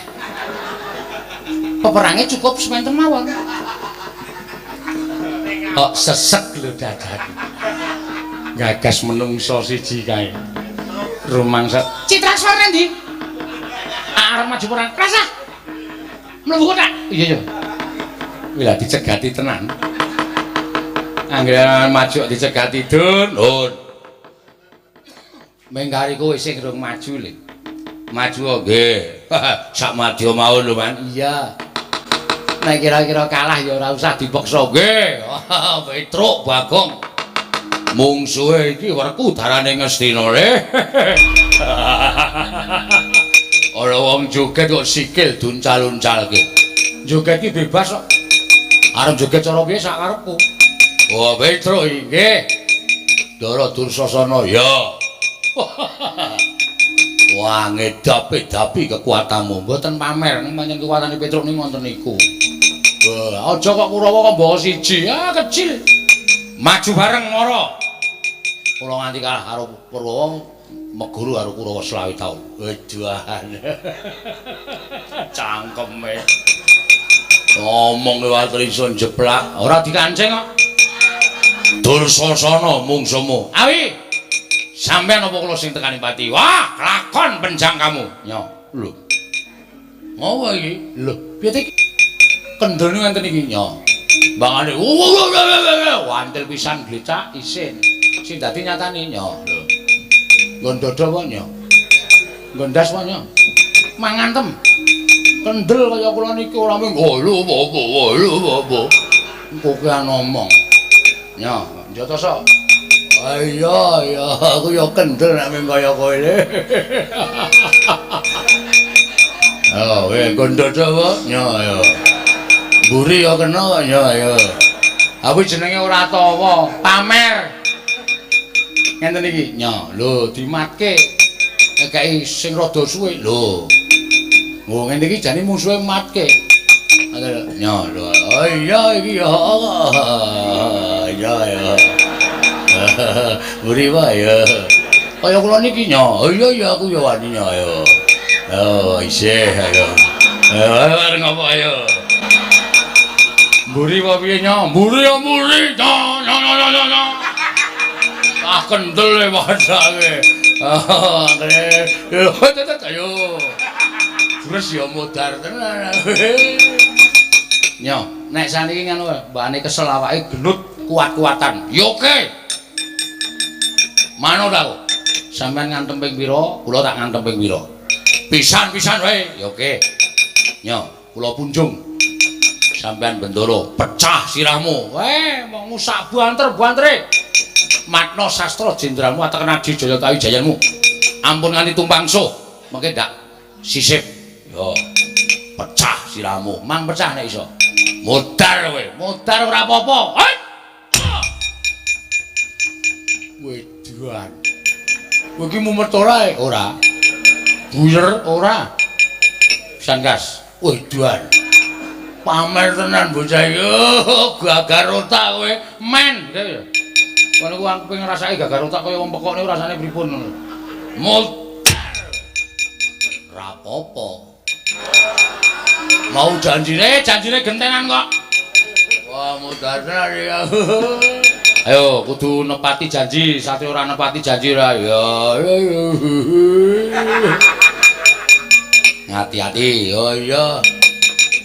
Peperange cukup sementen mawon. Kok sesek lho dadaku. Gagas menungso siji kae. Rumangsa Citrakswar ndi? Arep maju perang. Rasah. Mlebu kotak. Iya iya. Kuwi lah dicegati tenan. Anggere maju dicegati dun, hun. Mengkari kowe sing rung maju le. Maju nggih. Sak madya mawon lho, Man. Iya. Nek kira-kira kalah ya ora usah dipaksa nggih. Petruk Bagong. Mungsuhe iki werku darane Ngastina le. Ana wong joget kok sikil duncal-uncalke. Joget iki bebas kok. Arep joget cara piye sak karepku. Wah, Petruk nggih. Ndara Dursasana ya. Wah, ngedapi-dapi kekuatanmu. Mboten pamer ning pancen kekuatane Petruk niku wonten niku. Wah, aja kok Kurawa kok mbawa siji. Ah, kecil. Maju bareng mara. Kula nganti kalah karo Kurawa, meguru karo Kurawa 25 taun. Weduhan. Cangkeme. Ngomong liwat iso jeplak, ora dikancing kok. Dursasana mungsumu. Awi. Sampeyan apa kula sing tekani pati? Wah, lakon penjangkamu. Nyo. Lho. Ngopo iki? Lho, piye iki? Kendel niku ngenten iki, nyo. Mbangane wantil pisan glecak isin. Sing dadi nyatane nyo. Lho. Nggon dada apa nyo? Nggon ndas apa nyo? Mangantem. Kendel kaya kula niki ora mung lho apa lho apa. Kokean ngomong. Nyo, njata sok. Iya iya, aku ya kendel nek mung kaya kowe. Oh, weh nggon dada apa? Nyo ayo. Mburi ya kena kok nyo ayo. Aku jenenge ora tawa, pamer. Ngenten iki, nyo. Lho, dimatke. Ngekeki sing rada suwe. Lho. Nggo ngene iki jane musuhe matke. Nyo lho. Oh iya iki ya. Iya ya. Mburi wae ya. Kaya kula niki nyo. Oh iya iya aku ya wani nyo ayo. Oh isih ayo. Ayo arep ngopo ayo. Mburi apa piye nyo? Mburi ya mburi. Nyo nyo nyo nyo nyo. Ah kendel e padake. Ah ngene. Ayo. Terus ya modar tenan. Nyo, nek saniki ngono mbane kesel awake gelut kuat-kuatan. Ya oke. Manut aku. Sampeyan ngantem ping pira? Kula tak ngantem ping pira? Pisan-pisan wae. Ya oke. Nyo, kula punjung. Sampeyan bendoro, pecah sirahmu. Weh, mong sak banter-bantere. Matna sastra jenderalmu ateken Adi Jaya Tawi Jayanmu. Ampun nganti tumpang suh. Mengke ndak sisip. Yo. Pecah sirahmu. Mang pecah nek iso. Modar kowe. Modar ora apa-apa. Weduan. Kowe iki mumet ora? Ora. Buyer ora. Pisan gas. Weduan. Pamer tenan bocah iki. Gagar otak kowe. Men. Kono ku aku pengen ngrasake gagar otak kaya wong pekok niku rasane pripun ngono. Modar. Ora apa-apa. Mau janjine, janjine gentenan kok. Wah, modar tenan ya. Ayo kudu nepati janji, sate ora nepati janji ora. Ya. Hati-hati. Oh iya.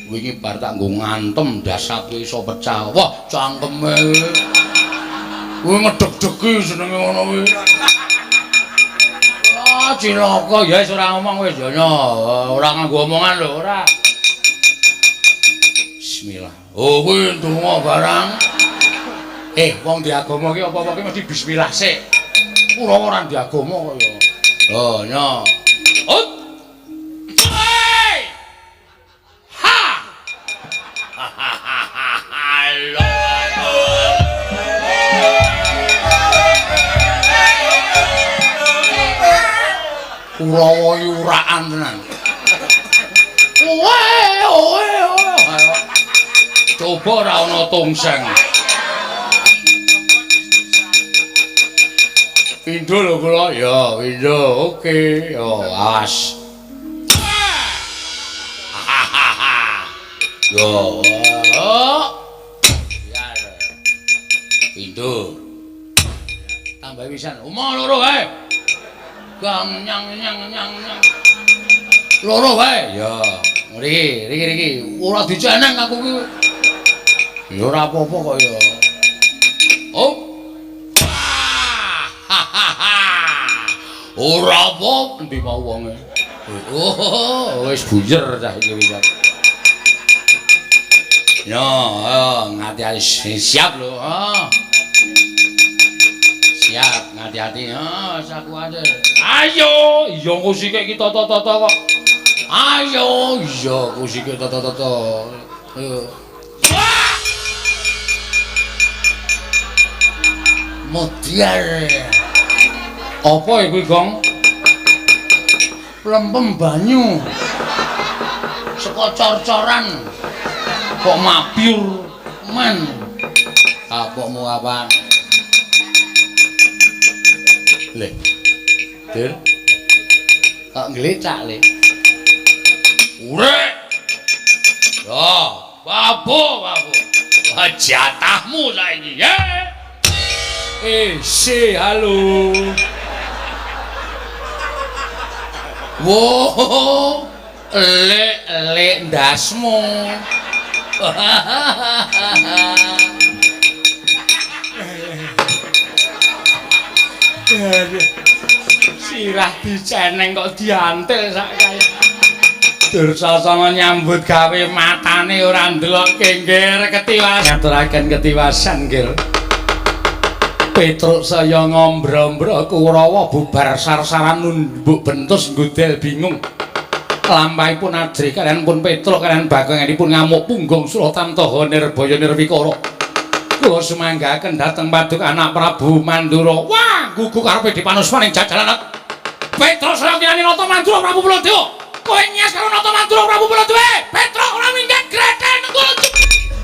Wingi bar tak nggo ngantem dasake iso pecah. Wah, cangkeme. Kuwi ngedeg-degi jenenge ngono kuwi. Ah, cilaka ya wis ora ngomong wis ya nyo, ora nganggo omongan lho, ora. Bismillah. Oh, kuwi ndonga barang. Wong di agama ki apa-apa ki mesti bismillah sik. Ora ora di agama kok ya. Oh, nyo. Ut. Ha. Kurawa iki urakan tenan. Owe owe owe. Coba ora ana tongseng. Pindho lho kula. Ya, pindho. Oke. Yo, awas. Yo. Biar. Pindho. Tambah pisan. Umo loro wae. Gang nyang nyang nyang nyang. Loro wae. Ya, mriki, riki riki. Ora diceneng aku ki. Ya ora apa-apa kok ya. Oh. Ora apa endi mau wonge. Oh, wis buyer cah iki wis. Ya, ayo ngati-ati siap lho. Oh. Siap, ngati-ati. Oh, saku aja. Ayo, iya kok sikek iki tata-tata kok. Ayo, iya kusike tata-tata. Ayo. Modiar. Apa iku, Gong? Lempem banyu. Saka cor-coran. Kok mabyur men. Kapokmu kapan? Le. Dir. Kok nglecak, Le? Urek. Yo, babu, babu. Wah, jatahmu saiki, ya. Si, halo. Wo, lek ndasmu. Sirah diceneng kok diantil sak kae. Dursasana nyambut gawe matane ora ndelok kengger ketiwasan. Ngaturaken ketiwasan, Nggir. Petruk saya ngombro-ombro Kurawa bubar sarsaran numbuk bentus nggudel bingung. Lampahipun ajrih kalian pun Petruk kalian bagonganipun ngamuk punggung Suratantaha Nirbaya Nirwikara. Kula sumanggaken dhateng paduka anak Prabu Mandura. Wah, gugu karepe dipanusmaning jajalan. Petruk saya kinani Nata Mandura Prabu Baladewa. Kowe nyas karo Nata Mandura Prabu Baladewa. Petruk ora minggat gretel nenggul.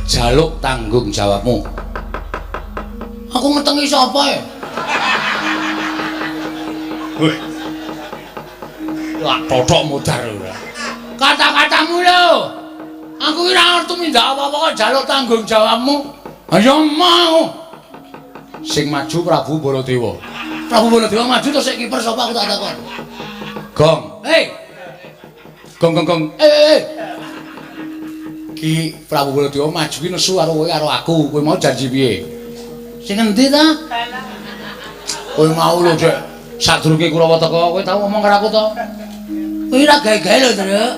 Jaluk tanggung jawabmu. Aku ngetengi sapa e? Weh. Lah totok modar ora. Kata-katamu lho. Aku ora ngerti mindak apa-apa kok jaluk tanggung jawabmu. Ayo mau. Sing maju Prabu Baladewa. Prabu Baladewa maju terus sik kiper sapa aku tak takon. Gong. Hei. Gong gong gong. Eh. Ki Prabu Baladewa maju ki nesu karo kowe karo aku. Kowe mau janji piye? Sing endi ta? Kowe mau lho, Dek. Sadurunge Kurawa teka, kowe tau ngomong karo aku to? Kowe ora gawe-gawe lho, Truk.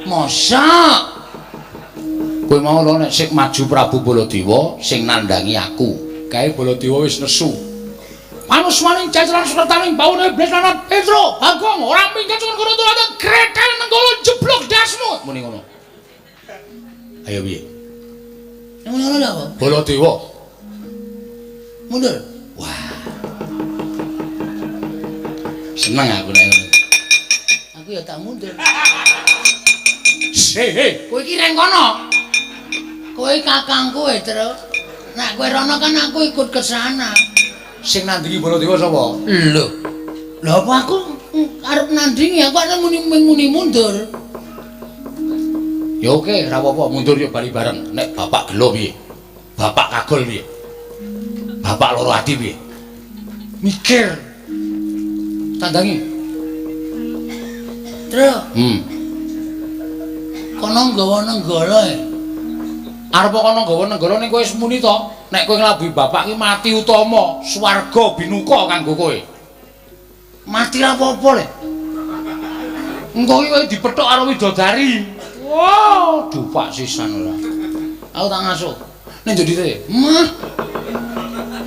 Mosok kowe mau lho nek sing maju Prabu Baladewa sing nandhangi aku. Kae Baladewa wis nesu. Panusmaning jajaran sukertaning baune iblis lanat Petruk, Bagong ora minggat cuman kono turate gretel nenggala jeblok dasmu. Muni ngono. Ayo piye? Muni ngono lho apa? Baladewa. Mundur. Wah. Seneng aku nek ngono. Aku ya tak mundur. Hei, kowe iki reng kono. Kowe kakangku e, Truk. Nek kowe rono kan aku ikut ke sana. Sing nandingi Baladewa sapa? Lho. Lha apa aku arep nandingi aku arep muni mundur. Ya oke, ora apa-apa, mundur ya bali bareng. Nek bapak gelo piye? Bapak kagol piye? Bapak loro ati piye? Mikir. Tandangi. Truk. Kono nggawa nenggala e. Arep kono nggawa nenggala ning kowe wis muni to? Nek kowe nglabuhi bapak ki mati utama, swarga binuka kanggo kowe. Mati ra apa-apa le. Engko ki kowe dipethuk karo widodari. Wow, dupak sisan ora. Aku tak ngasuh. Ning njodite. Mah.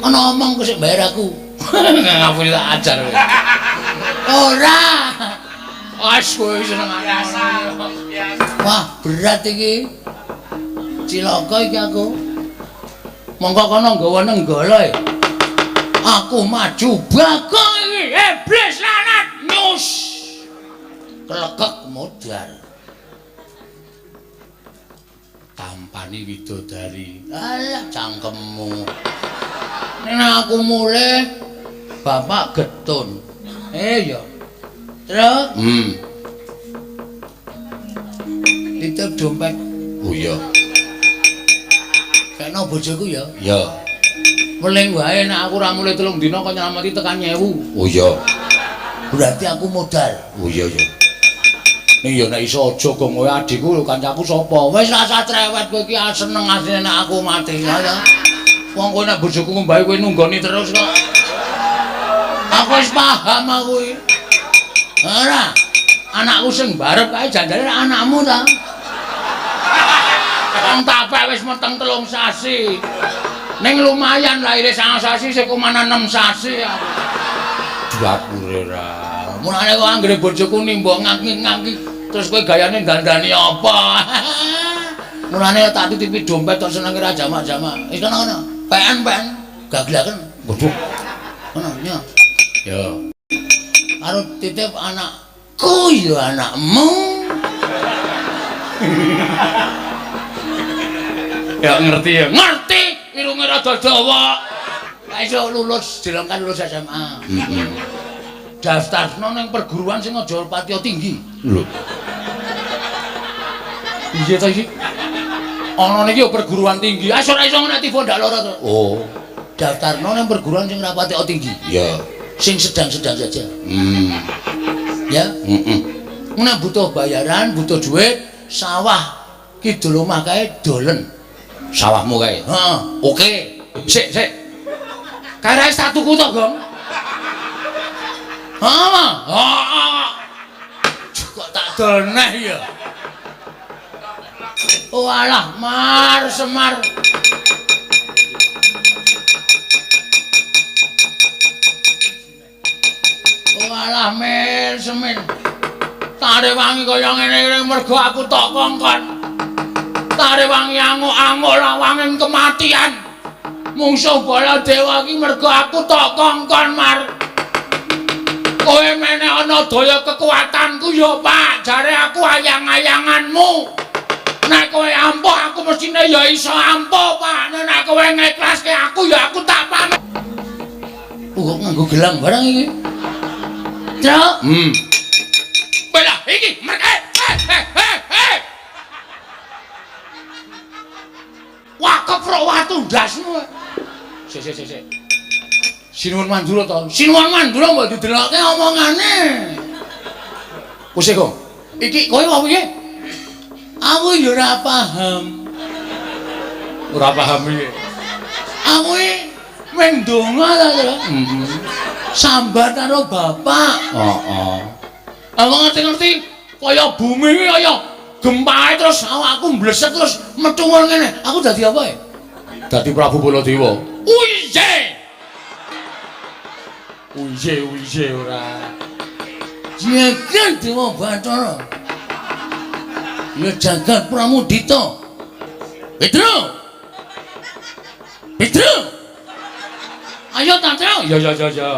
Ana omong ku sik bayar aku. Ngapune tak ajar kowe. Ora. Wes kowe seneng biasa. Wah, berat iki. Cilaka iki aku. Mongko kono nggawa nenggala e. Aku maju Bagong iki, iblis lanat nyus. Kelekek modar. Tampani widodari. Alah cangkemmu. Nek aku mulih bapak getun. Ya. Truk. Titip dompet. Oh iya. Kena bojoku ya. Iya. Weling wae nek aku ora mulih 3 dina kok nyelameti tekan 1000. Oh iya. Berarti aku modal. Oh iya iya. Ning ya nek iso aja gong kowe adikku lho kancaku sapa? Wis rasa trewet kowe iki seneng asline nek aku mati ya. Wong kowe nek bojoku ngombahi kowe nunggoni terus kok. Aku wis paham aku iki. Ora. Anakku sing barep kae janjane anakmu ta. Wong tapek wis meteng 3 sasi. Ning lumayan lahire 9 sasi sik kumanan 6 sasi aku. Dapure ra. Mulane kok anggere bojoku nimbok ngaki-ngaki Terus kowe gayane dandani apa? Mulane tak titipi dompet tok senenge ra jamak-jamak. Wis kono-kono. PN-PN gaglaken. Waduh. Ngono ya. Ya. Karo titip anakku ya anakmu. Ya ngerti ya. Ngerti, irunge rada dawa. Lah iso lulus, dilengkan lulus SMA. Heeh. Daftarno ning perguruan sing aja patiya tinggi. Lho. Piye ta iki? Ana niki ya perguruan tinggi. Ah ora iso nek tiba ndak lara to. Oh. Daftarno ning perguruan sing ora patiya tinggi. Ya. Sing sedang-sedang saja. Hmm. Ya. Heeh. Nek butuh bayaran, butuh duit, sawah kidul omah kae dolen. Sawahmu kae. Heeh. Oke. Sik, sik. Kae ra tak tuku to, Gong? Heeh. Heeh. Kok tak dol neh ya. Oh alah, Mar Semar. Oh alah, Mir Semin. Tarewangi kaya ngene iki mergo aku tok kongkon. Tarewangi anguk-anguk lawanging kematian. Mungsuh Baladewa iki mergo aku tok kongkon, Mar. Kowe meneh ana daya kekuatanku ya, Pak. Jare aku ayang-ayanganmu. Nek kowe ampuh aku mestine ya iso ampuh, Pak. Nek kowe ngeklaske aku ya aku tak pamit. Kok nganggo gelang barang iki? Truk. Lah iki mereka eh. Wah, keprok watu ndasmu. Sik sik sik sik. Sinuwun Mandura to. Sinuwun Mandura mbok didelokke omongane. Wis kok. Iki kowe apa piye? Aku ya ora paham. Ora paham piye? Aku iki mung ndonga ta, Tru. Sambat karo bapak. Heeh. Aku ngerti-ngerti kaya bumi iki kaya gempae terus awakku mblesek terus metu ngene. Aku dadi apa ya? Dadi Prabu Baladewa. Uye. Uye uye ora. Jagat Dewa Bathara. Ya jagat Pramudita. Petro. Petro. Ayo Tantro. Ya ya ya ya.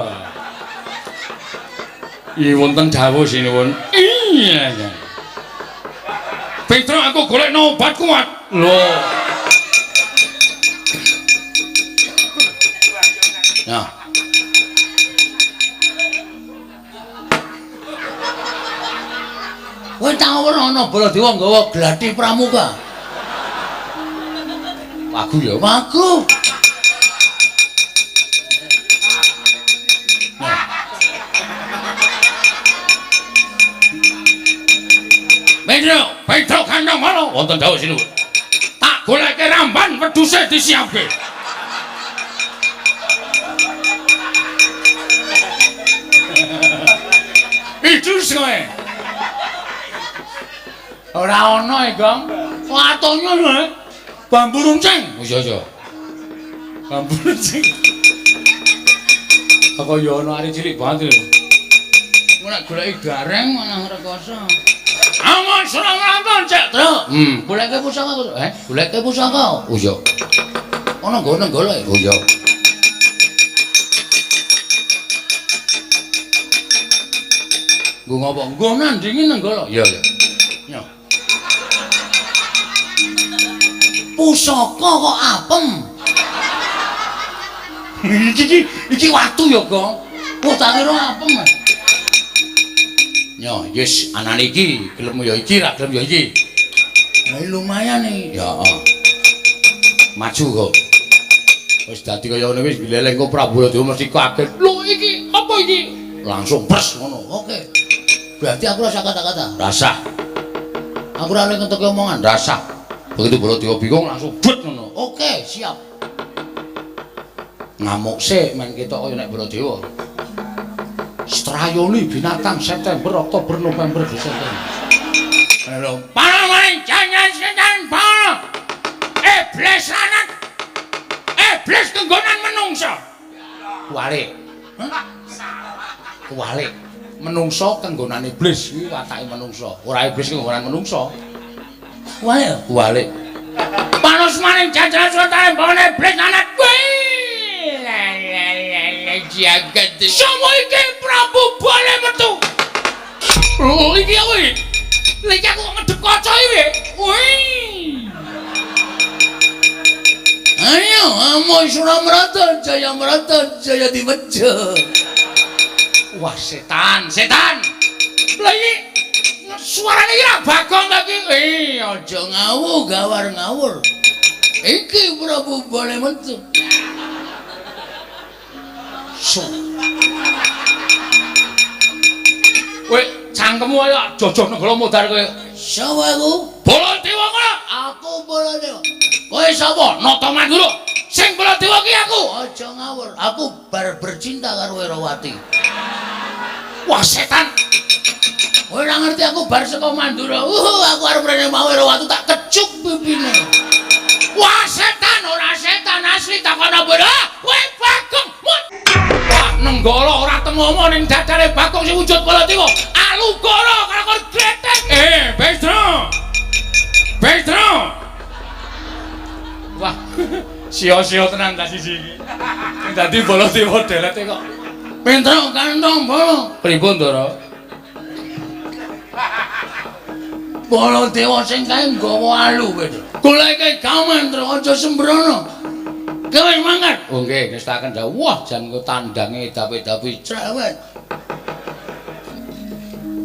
Iki wonten dawuh sinuwun. Iya ya. Petro aku golekno obat kuat. Lho. Nah. Kowe tau ora ana Baladewa nggawa gladi pramuka? Wagu ya. Wagu. Nah. Petro, Petro kandang mana? Wonten dawuh sinuwun. Tak goleke ramban wedhuse disiapke. Idus kowe. Ora ana e, Gong. Watone lho. Bambu runcing. Oh iya iya. Bambu runcing. Aku ya ana arek cilik banget lho. Engko nek goleki gareng malah rekoso. Aman serang nonton cek. Truk. Goleke pusaka kok. Goleke pusaka. Oh iya. Ana nggone golek. Oh iya. Nggo ngopo? Nggo nandingi Nenggala. Iya iya. Ya. Pusaka kok apem. Iki watu ya, Gong. Oh, tak kira apem. Yo, yes, anane iki gelem ya iki, ra gelem ya iki. Lah lumayan iki. Ya, heeh. Maju kok. Wis dadi kaya ngene wis gleleng kok Prabu Baladewa mesti kaget. Lho iki apa iki? Langsung pres ngono. Oke. Berarti aku rasa kata-kata. Rasah. Aku ora oleh ngentuke omongan. Rasah. Begitu Baladewa bingung langsung but ngono. Oke, siap. Ngamuk sik men ketok kaya nek Baladewa. Strayoni binatang September, Oktober, November, Desember. Halo. Para jangan setan para. Iblis lanang. Iblis kenggonan menungsa. Kuwalik. Hah? Kuwalik. Menungso kenggonan iblis kuwi watake menungso. Ora iblis kenggonan menungso. Wae, walik. Panusmaning jajaran suratane mbone iblis anak kuwi. Jagat. Somo iki Prabu Bale metu. Lho iki aku iki. Lha iki aku kok ngedep kaca iki. Wih. Ayo, amo Suramrata, Jayamrata, Jayadimeja. Wah, setan, setan. Lha iki suarane iki ra Bagong ta iki. Aja ngawur, gawar ngawur. Iki Prabu Bale metu. Su. Kowe cangkemmu ayo jojoh negara modar kowe. Sapa aku? Baladewa kono. Aku Baladewa. Kowe sapa? Nata Mandura. Sing Baladewa ki aku. Aja ngawur, aku bar bercinta karo Erawati. Wah, setan. Kowe ora ngerti aku bar saka Mandura. Aku arep rene mau Erawati tak kecup pipine. Wah, setan ora setan asli takono bola. Kowe Bagong. Wah, nenggala ora temomo ning dadane Bagong sing wujud Baladewa. Alugara karo gretek. Bestro. Bestro. Wah, sia-sia tenan ta siji iki. Sing dadi Baladewa delete kok. Pentro kantong bolo. Pripun, Ndara? Baladewa sing kae nggawa alu, Petro. Goleke gaman, Tro, aja sembrono. Kowe mangkat. Oh nggih, ngestaken dawuh. Wah, jan engko tandange dapi-dapi cerewet.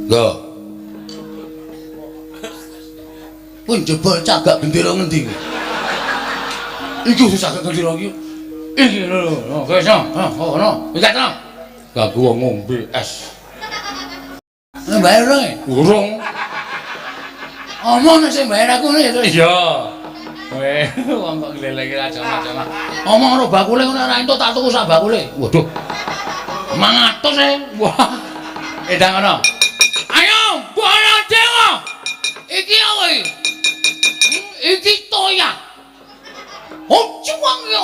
Nggo. Pun jebol cagak gendera ngendi kuwi? Iki cagak gendera iki. Iki lho lho, kowe iso. Oh, ono. Iki to. Ganggu wong ngombe es. Bayar dong. Urung. Omong nek sing bayar aku ngene to. Iya. Kowe wong kok glelenge aja-aja. Omong karo bakule ngono ora entuk tak tuku sak bakule. Waduh. 500 e. Wah. Edang ngono. Ayo, Baladewa. Iki apa iki? Iki toya. Oh, cuwang yo.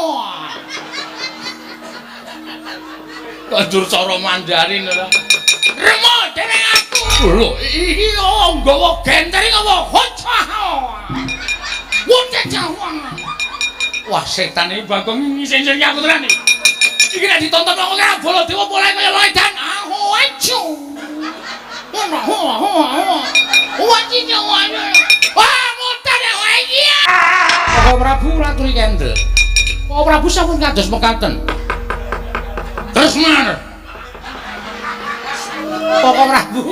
Kok njur cara Mandarin ora? Remo dening aku. Lho, iki nggawa genter iki apa? Wah, setan iki Bagong ngisin-isin aku tenan iki. Iki nek ditonton wong kira Baladewa polahe kaya loedan. Aku acu. Ngono, ho ho ho. Wah, mutar ya iya. Bapak Prabu raturi kendel. Bapak Prabu sampun kados mekaten. Kresna. Bapak Prabu.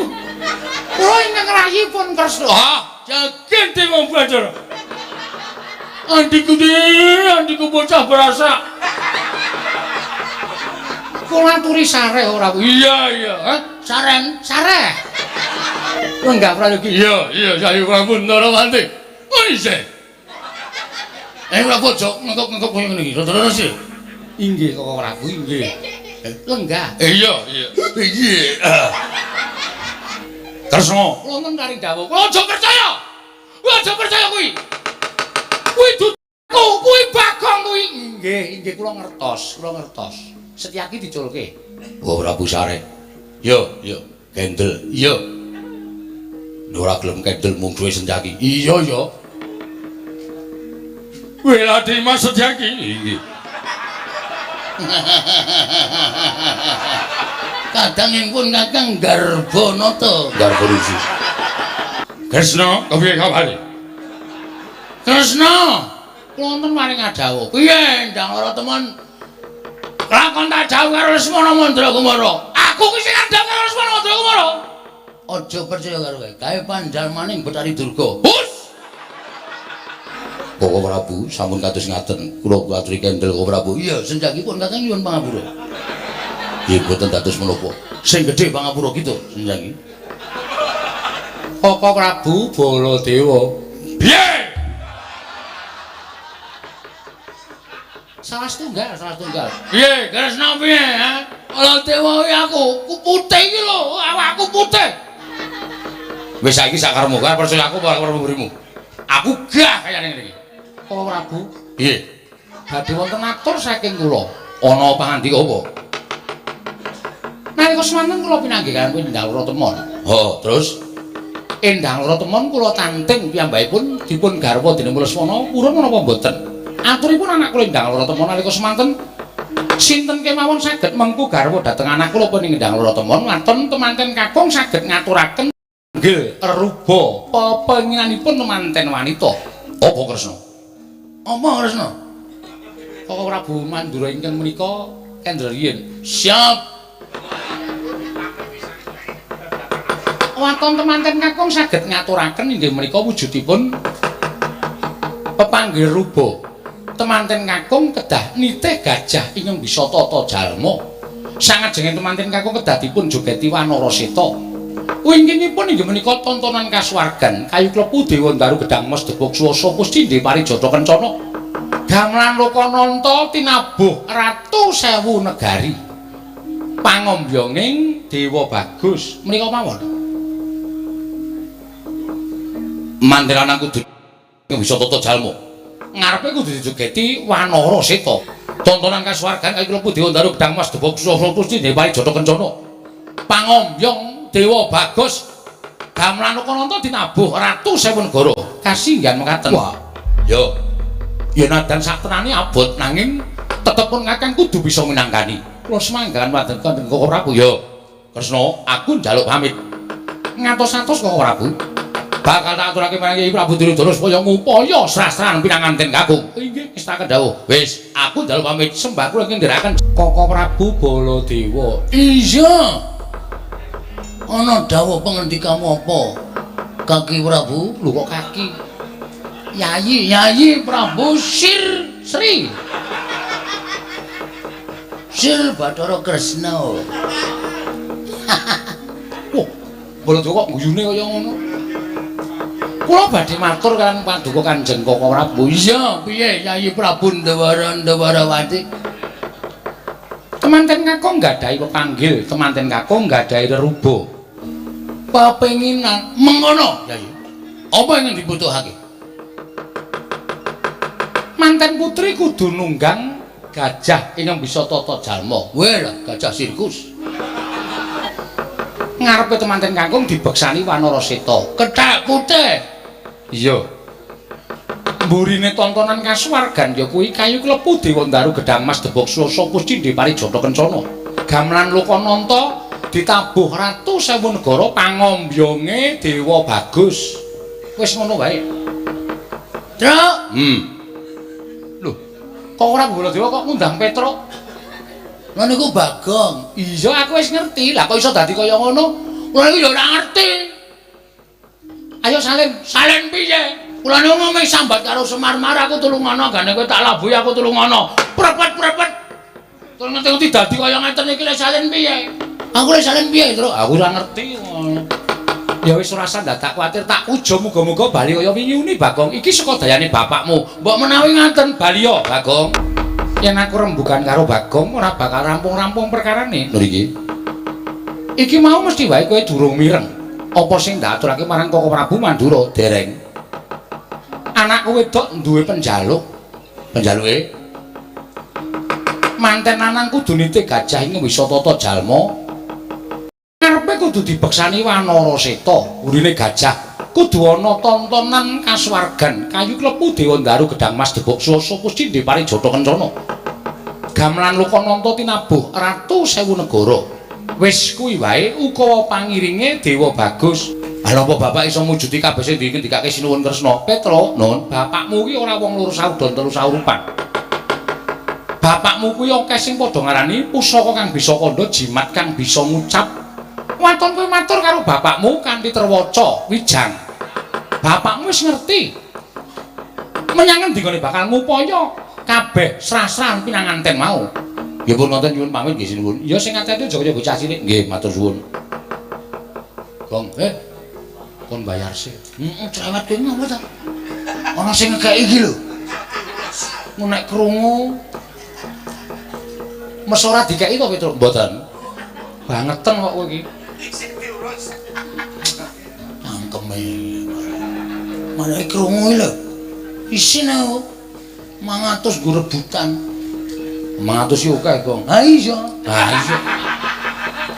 Kula ingkang rayipun Kresna. Ah, jagen dewa Bathara. Andiku andiku bocah berasa. Kula aturi sareh ora. Iya, iya. Hah? Saren, sareh. Lenggah prayogi. Iya, iya, saya Prabu Ndarawati. Oh, isih. Prabu aja ngengkok-ngengkok koyo ngene iki. Terus sih. Inggih, Koko Prabu, inggih. Lenggah. Iya, iya. Iya. Kresna, kula wonten karing dawuh. Kula aja percaya. Kula aja percaya kuwi. Kuwi dudu, kuwi Bagong kuwi. Inggih, inggih kula ngertos, kula ngertos. Setyaki diculke. Oh, Prabu Sare. Yo, yo, kendel. Iya. Ora gelem kendel mung duwe Setyaki. Iya, iya. Weladi Mas Setyaki. Inggih. Kadangipun Kakang Garbanata. Garbarisi. Kresna, kepiye kabare? Kresna, kula wonten maring adawuh. Piye ndang ora temen? Lakon tak jauh karo Lesmana Mandrakumara. Aku ki sing andhang karo Lesmana Mandrakumara. Aja percaya karo kowe. Kae panjalmaning Bathari Durga. Hus. Bapak Prabu sampun kados ngaten. Kula aturi kendel Bapak Prabu. Iya, senjakipun Kakang nyuwun pangapura. Nggih, boten dados menapa. Sing gedhe pangapura kita senjaki. Koko Prabu Baladewa. Piye? Salah setunggal, salah setunggal. Piye, Kresna piye, ha? Baladewa kuwi aku, ku putih iki lho, awakku putih. Wis saiki sak karepmu, kowe percaya aku apa karo mburimu? Aku gah kaya ngene iki. Koko Prabu, Piye? Badhe wonten atur saking kula. Ana pangandika apa? Nalika Nalika semanten kula pinanggih kaliyan Endang Loro Temon. Oh, terus Endang Loro Temon kula tanting piyambakipun dipun garwa dening Lesmana purun menapa mboten. Aturipun anak kula Endang Loro Temon nalika semanten sinten kemawon saged mengku garwa dhateng anak kula punika Endang Loro Temon waton temanten kakung saged ngaturaken nggih reruba pepenginanipun temanten wanita. Apa Kresna? Apa Kresna? Kok Prabu Mandura ingkang menika kendra riyin. Siap. Waton temanten kakung saged ngaturaken inggih menika wujudipun pepanggih ruba. Temanten kakung kedah nitih gajah ingkang bisa tata jalma. Sangajenge temanten kakung kedah dipun jogeti wanara seta. Wingkingipun inggih menika tontonan kasuwargan kayu klepu dewa ndaru gedang mas debog swasa pusti parijata kencana. Gamelan Lokananta tinabuh ratu sewu negari. Pangombyonging Dewa Bagus menika mawon. Manten lanang kudu bisa tata jalma. Ngarepe kudu dijogeti wanara seta. Tontonan kasuwargan kayu klepu dewa ndaru gedang mas debog swasa pusti parijata kencana. Pangombyong Dewa Bagus gamelan Lokananta dinabuh ratu sewu negara. Kasinggihan mekaten. Wah, yo. Ya nadan saktenane abot nanging tetep pun kakang kudu bisa minangkani. Kula semanggahan wonten Kanjeng Koko Prabu. Yo. Kresna, aku njaluk pamit. Ngatos-atos Koko Prabu. Bakal tak aturake marang Kyai Prabu Duryudana supaya ngupaya srasran pinanganten kakung. Inggih, ngestakaken dawuh. Wis, aku njaluk pamit sembah kula ingkang ndherekaken Koko Prabu Baladewa. Iya. Ana dawuh pengendikamu apa? Kaki Prabu? Lho kok kaki? Yayi, Yayi Prabu Sir Sri. Sir Bathara Kresna. Wah, Baladewa kok guyune kaya ngono. Kula badhe matur kaliyan paduka Kanjeng Koko Prabu. Iya, piye Yayi Prabu Ndawara Ndawarawati? Temanten kakung nggadahi pepanggil, temanten kakung nggadahi reruba. Pepenginan mengono, Yayi. Apa ingkang dibutuhake? Manten putri kudu nunggang gajah ingkang bisa tata jalma. Weh lah, gajah sirkus. Ngarepe temanten kakung dibeksani wanara seta. Kethek putih. Iya. Mburine tontonan kasuwargan ya kuwi kayu klepu dewa ndaru gedang mas debog swasa pusti parijata kencana. Gamelan Lokananta ditabuh ratu sewu negara pangombyonge Dewa Bagus. Wis ngono wae. Truk. Lho, kok ora Baladewa kok ngundang Petruk? Lha niku Bagong. Iya, aku wis ngerti. Lah kok iso dadi kaya ngono? Kula niku ya ora ngerti. Ayo salin. Salin piye? Kula niku ngomong sambat karo Semar Mar aku tulungono gane kowe tak labuhi aku tulungono. Prepet-prepet. Terus ngerti dadi kaya ngeten iki lek salin piye? Aku lek salin piye, Truk? Aku ora ngerti ngono. Ya wis ora usah dadak kuwatir, tak ujo muga-muga bali kaya wingi uni Bagong. Iki saka dayane bapakmu. Mbok menawi ngaten bali yo Bagong. Yen aku rembugan karo Bagong ora bakal rampung-rampung perkarane. Lho iki. Iki mau mesti wae kowe durung mireng. Apa sing ndak aturake marang Koko Prabu Mandura? Dereng. Anakku wedok duwe penjaluk. Penjaluke? Manten lanang kudu nitih gajah ing wisa tata jalma. Karepe kudu dibeksani wanara seta, burine gajah. Kudu ana tontonan kasuwargan, kayu klepu dewa ndaru gedang mas debog swasa pusti parijata kencana. Gamelan Lokananta tinabuh ratu sewu negara. Wis kuwi wae ukawa pangiringe Dewa Bagus. Lha napa bapak iso mujudi kabeh sing dingendikake Sinuwun Kresna? Petro, Nun, bapakmu kuwi ora wong loro saudon telu saurupan. Bapakmu kuwi akeh sing padha ngarani pusaka kang bisa kandha, jimat kang bisa ngucap. Waton kowe matur karo bapakmu kanthi terwaca wijang. Bapakmu wis ngerti. Menyang endi gone bakal ngupaya kabeh srasran pinanganten mau. Nggih pun ngoten nyuwun pamit nggih sinuwun. Ya sing ati-ati aja kaya bocah cilik. Nggih matur suwun. Gong, kon bayar sih. Heeh, cerewet kowe ngapa ta? Ana sing ngekeki iki lho. Nek krungu mes ora dikeki to Petruk? Mboten. Bangeten kok kowe iki. Cangkeme. Malah krungu iki lho. Isin aku. 500 nggo rebutan. 500 yo akeh, Gong. Ha iya. Ha iya.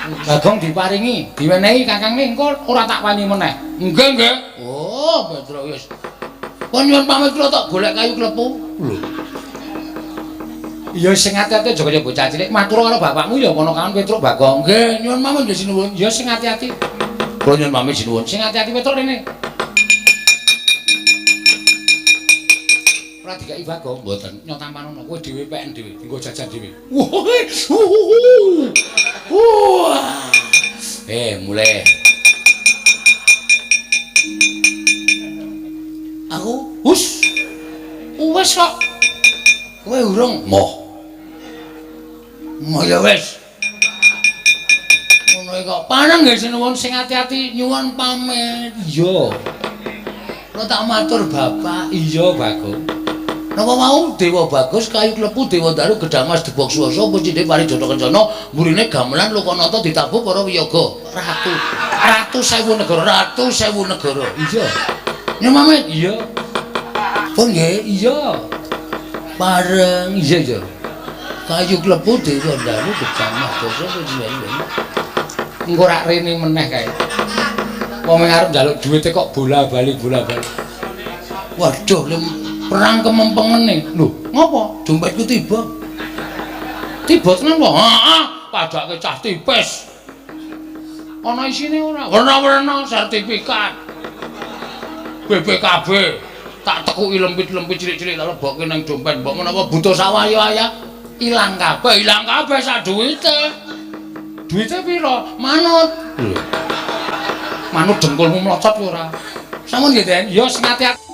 Bagong diparingi, diwenehi kakangne engko ora tak wani meneh. Nggih, nggih. Oh, Petruk wis. Pun nyuwun pamit kula tok golek kayu klepu. Lho. Ya sing ati-ati aja kaya bocah cilik. Matur karo bapakmu ya kono kawan Petruk Bagong. Nggih, nyuwun pamit nggih sinuwun. Ya sing ati-ati. Kula nyuwun pamit sinuwun. Sing ati-ati Petruk rene. Ora dikai Bagong, mboten. Nyotamanono kowe dhewe peken dhewe, nggo jajan dhewe. Wah. Mulai. Aku hus. Wis kok. Kowe urung? Moh. Moh ya wis. Ngono kok. Paneng nggih sinuwun sing ati-ati nyuwun pamit. Iya. Kula tak matur Bapak. Iya, Bagong. Napa mau Dewa Bagus kayu klepu Dewa Daru Gedang Mas Debok Swasa pucine Parijata Kencana mburine gamelan Lokanata ditabuh para wiyaga. Ratu ratu sewu negara, ratu sewu negara. Iya. Nyuwun pamit. Iya. Pun nggih. Iya. Bareng. Iya, iya. Kayu klepu Dewa Daru Gedang Mas Debok pucine. Engko rak rene meneh kae. Wong arep njaluk duwite kok bola-bali bola-bali. Waduh, perang kemempengene. Lho, ngopo? Dompetku tiba. Tiba tenan kok? Heeh, padake cah tipis. Ana isine ora? Werna-werna sertifikat. BPKB. Tak tekuki lempit-lempit cilik-cilik tak lebokke nang dompet. Mbok menawa butuh sawaya-waya ilang kabeh, ilang kabeh sak duwite. Duwite pira? Manut. Lho. Manut dengkulmu mlocot ora? Sampun nggih, Den? Ya sing ati-ati.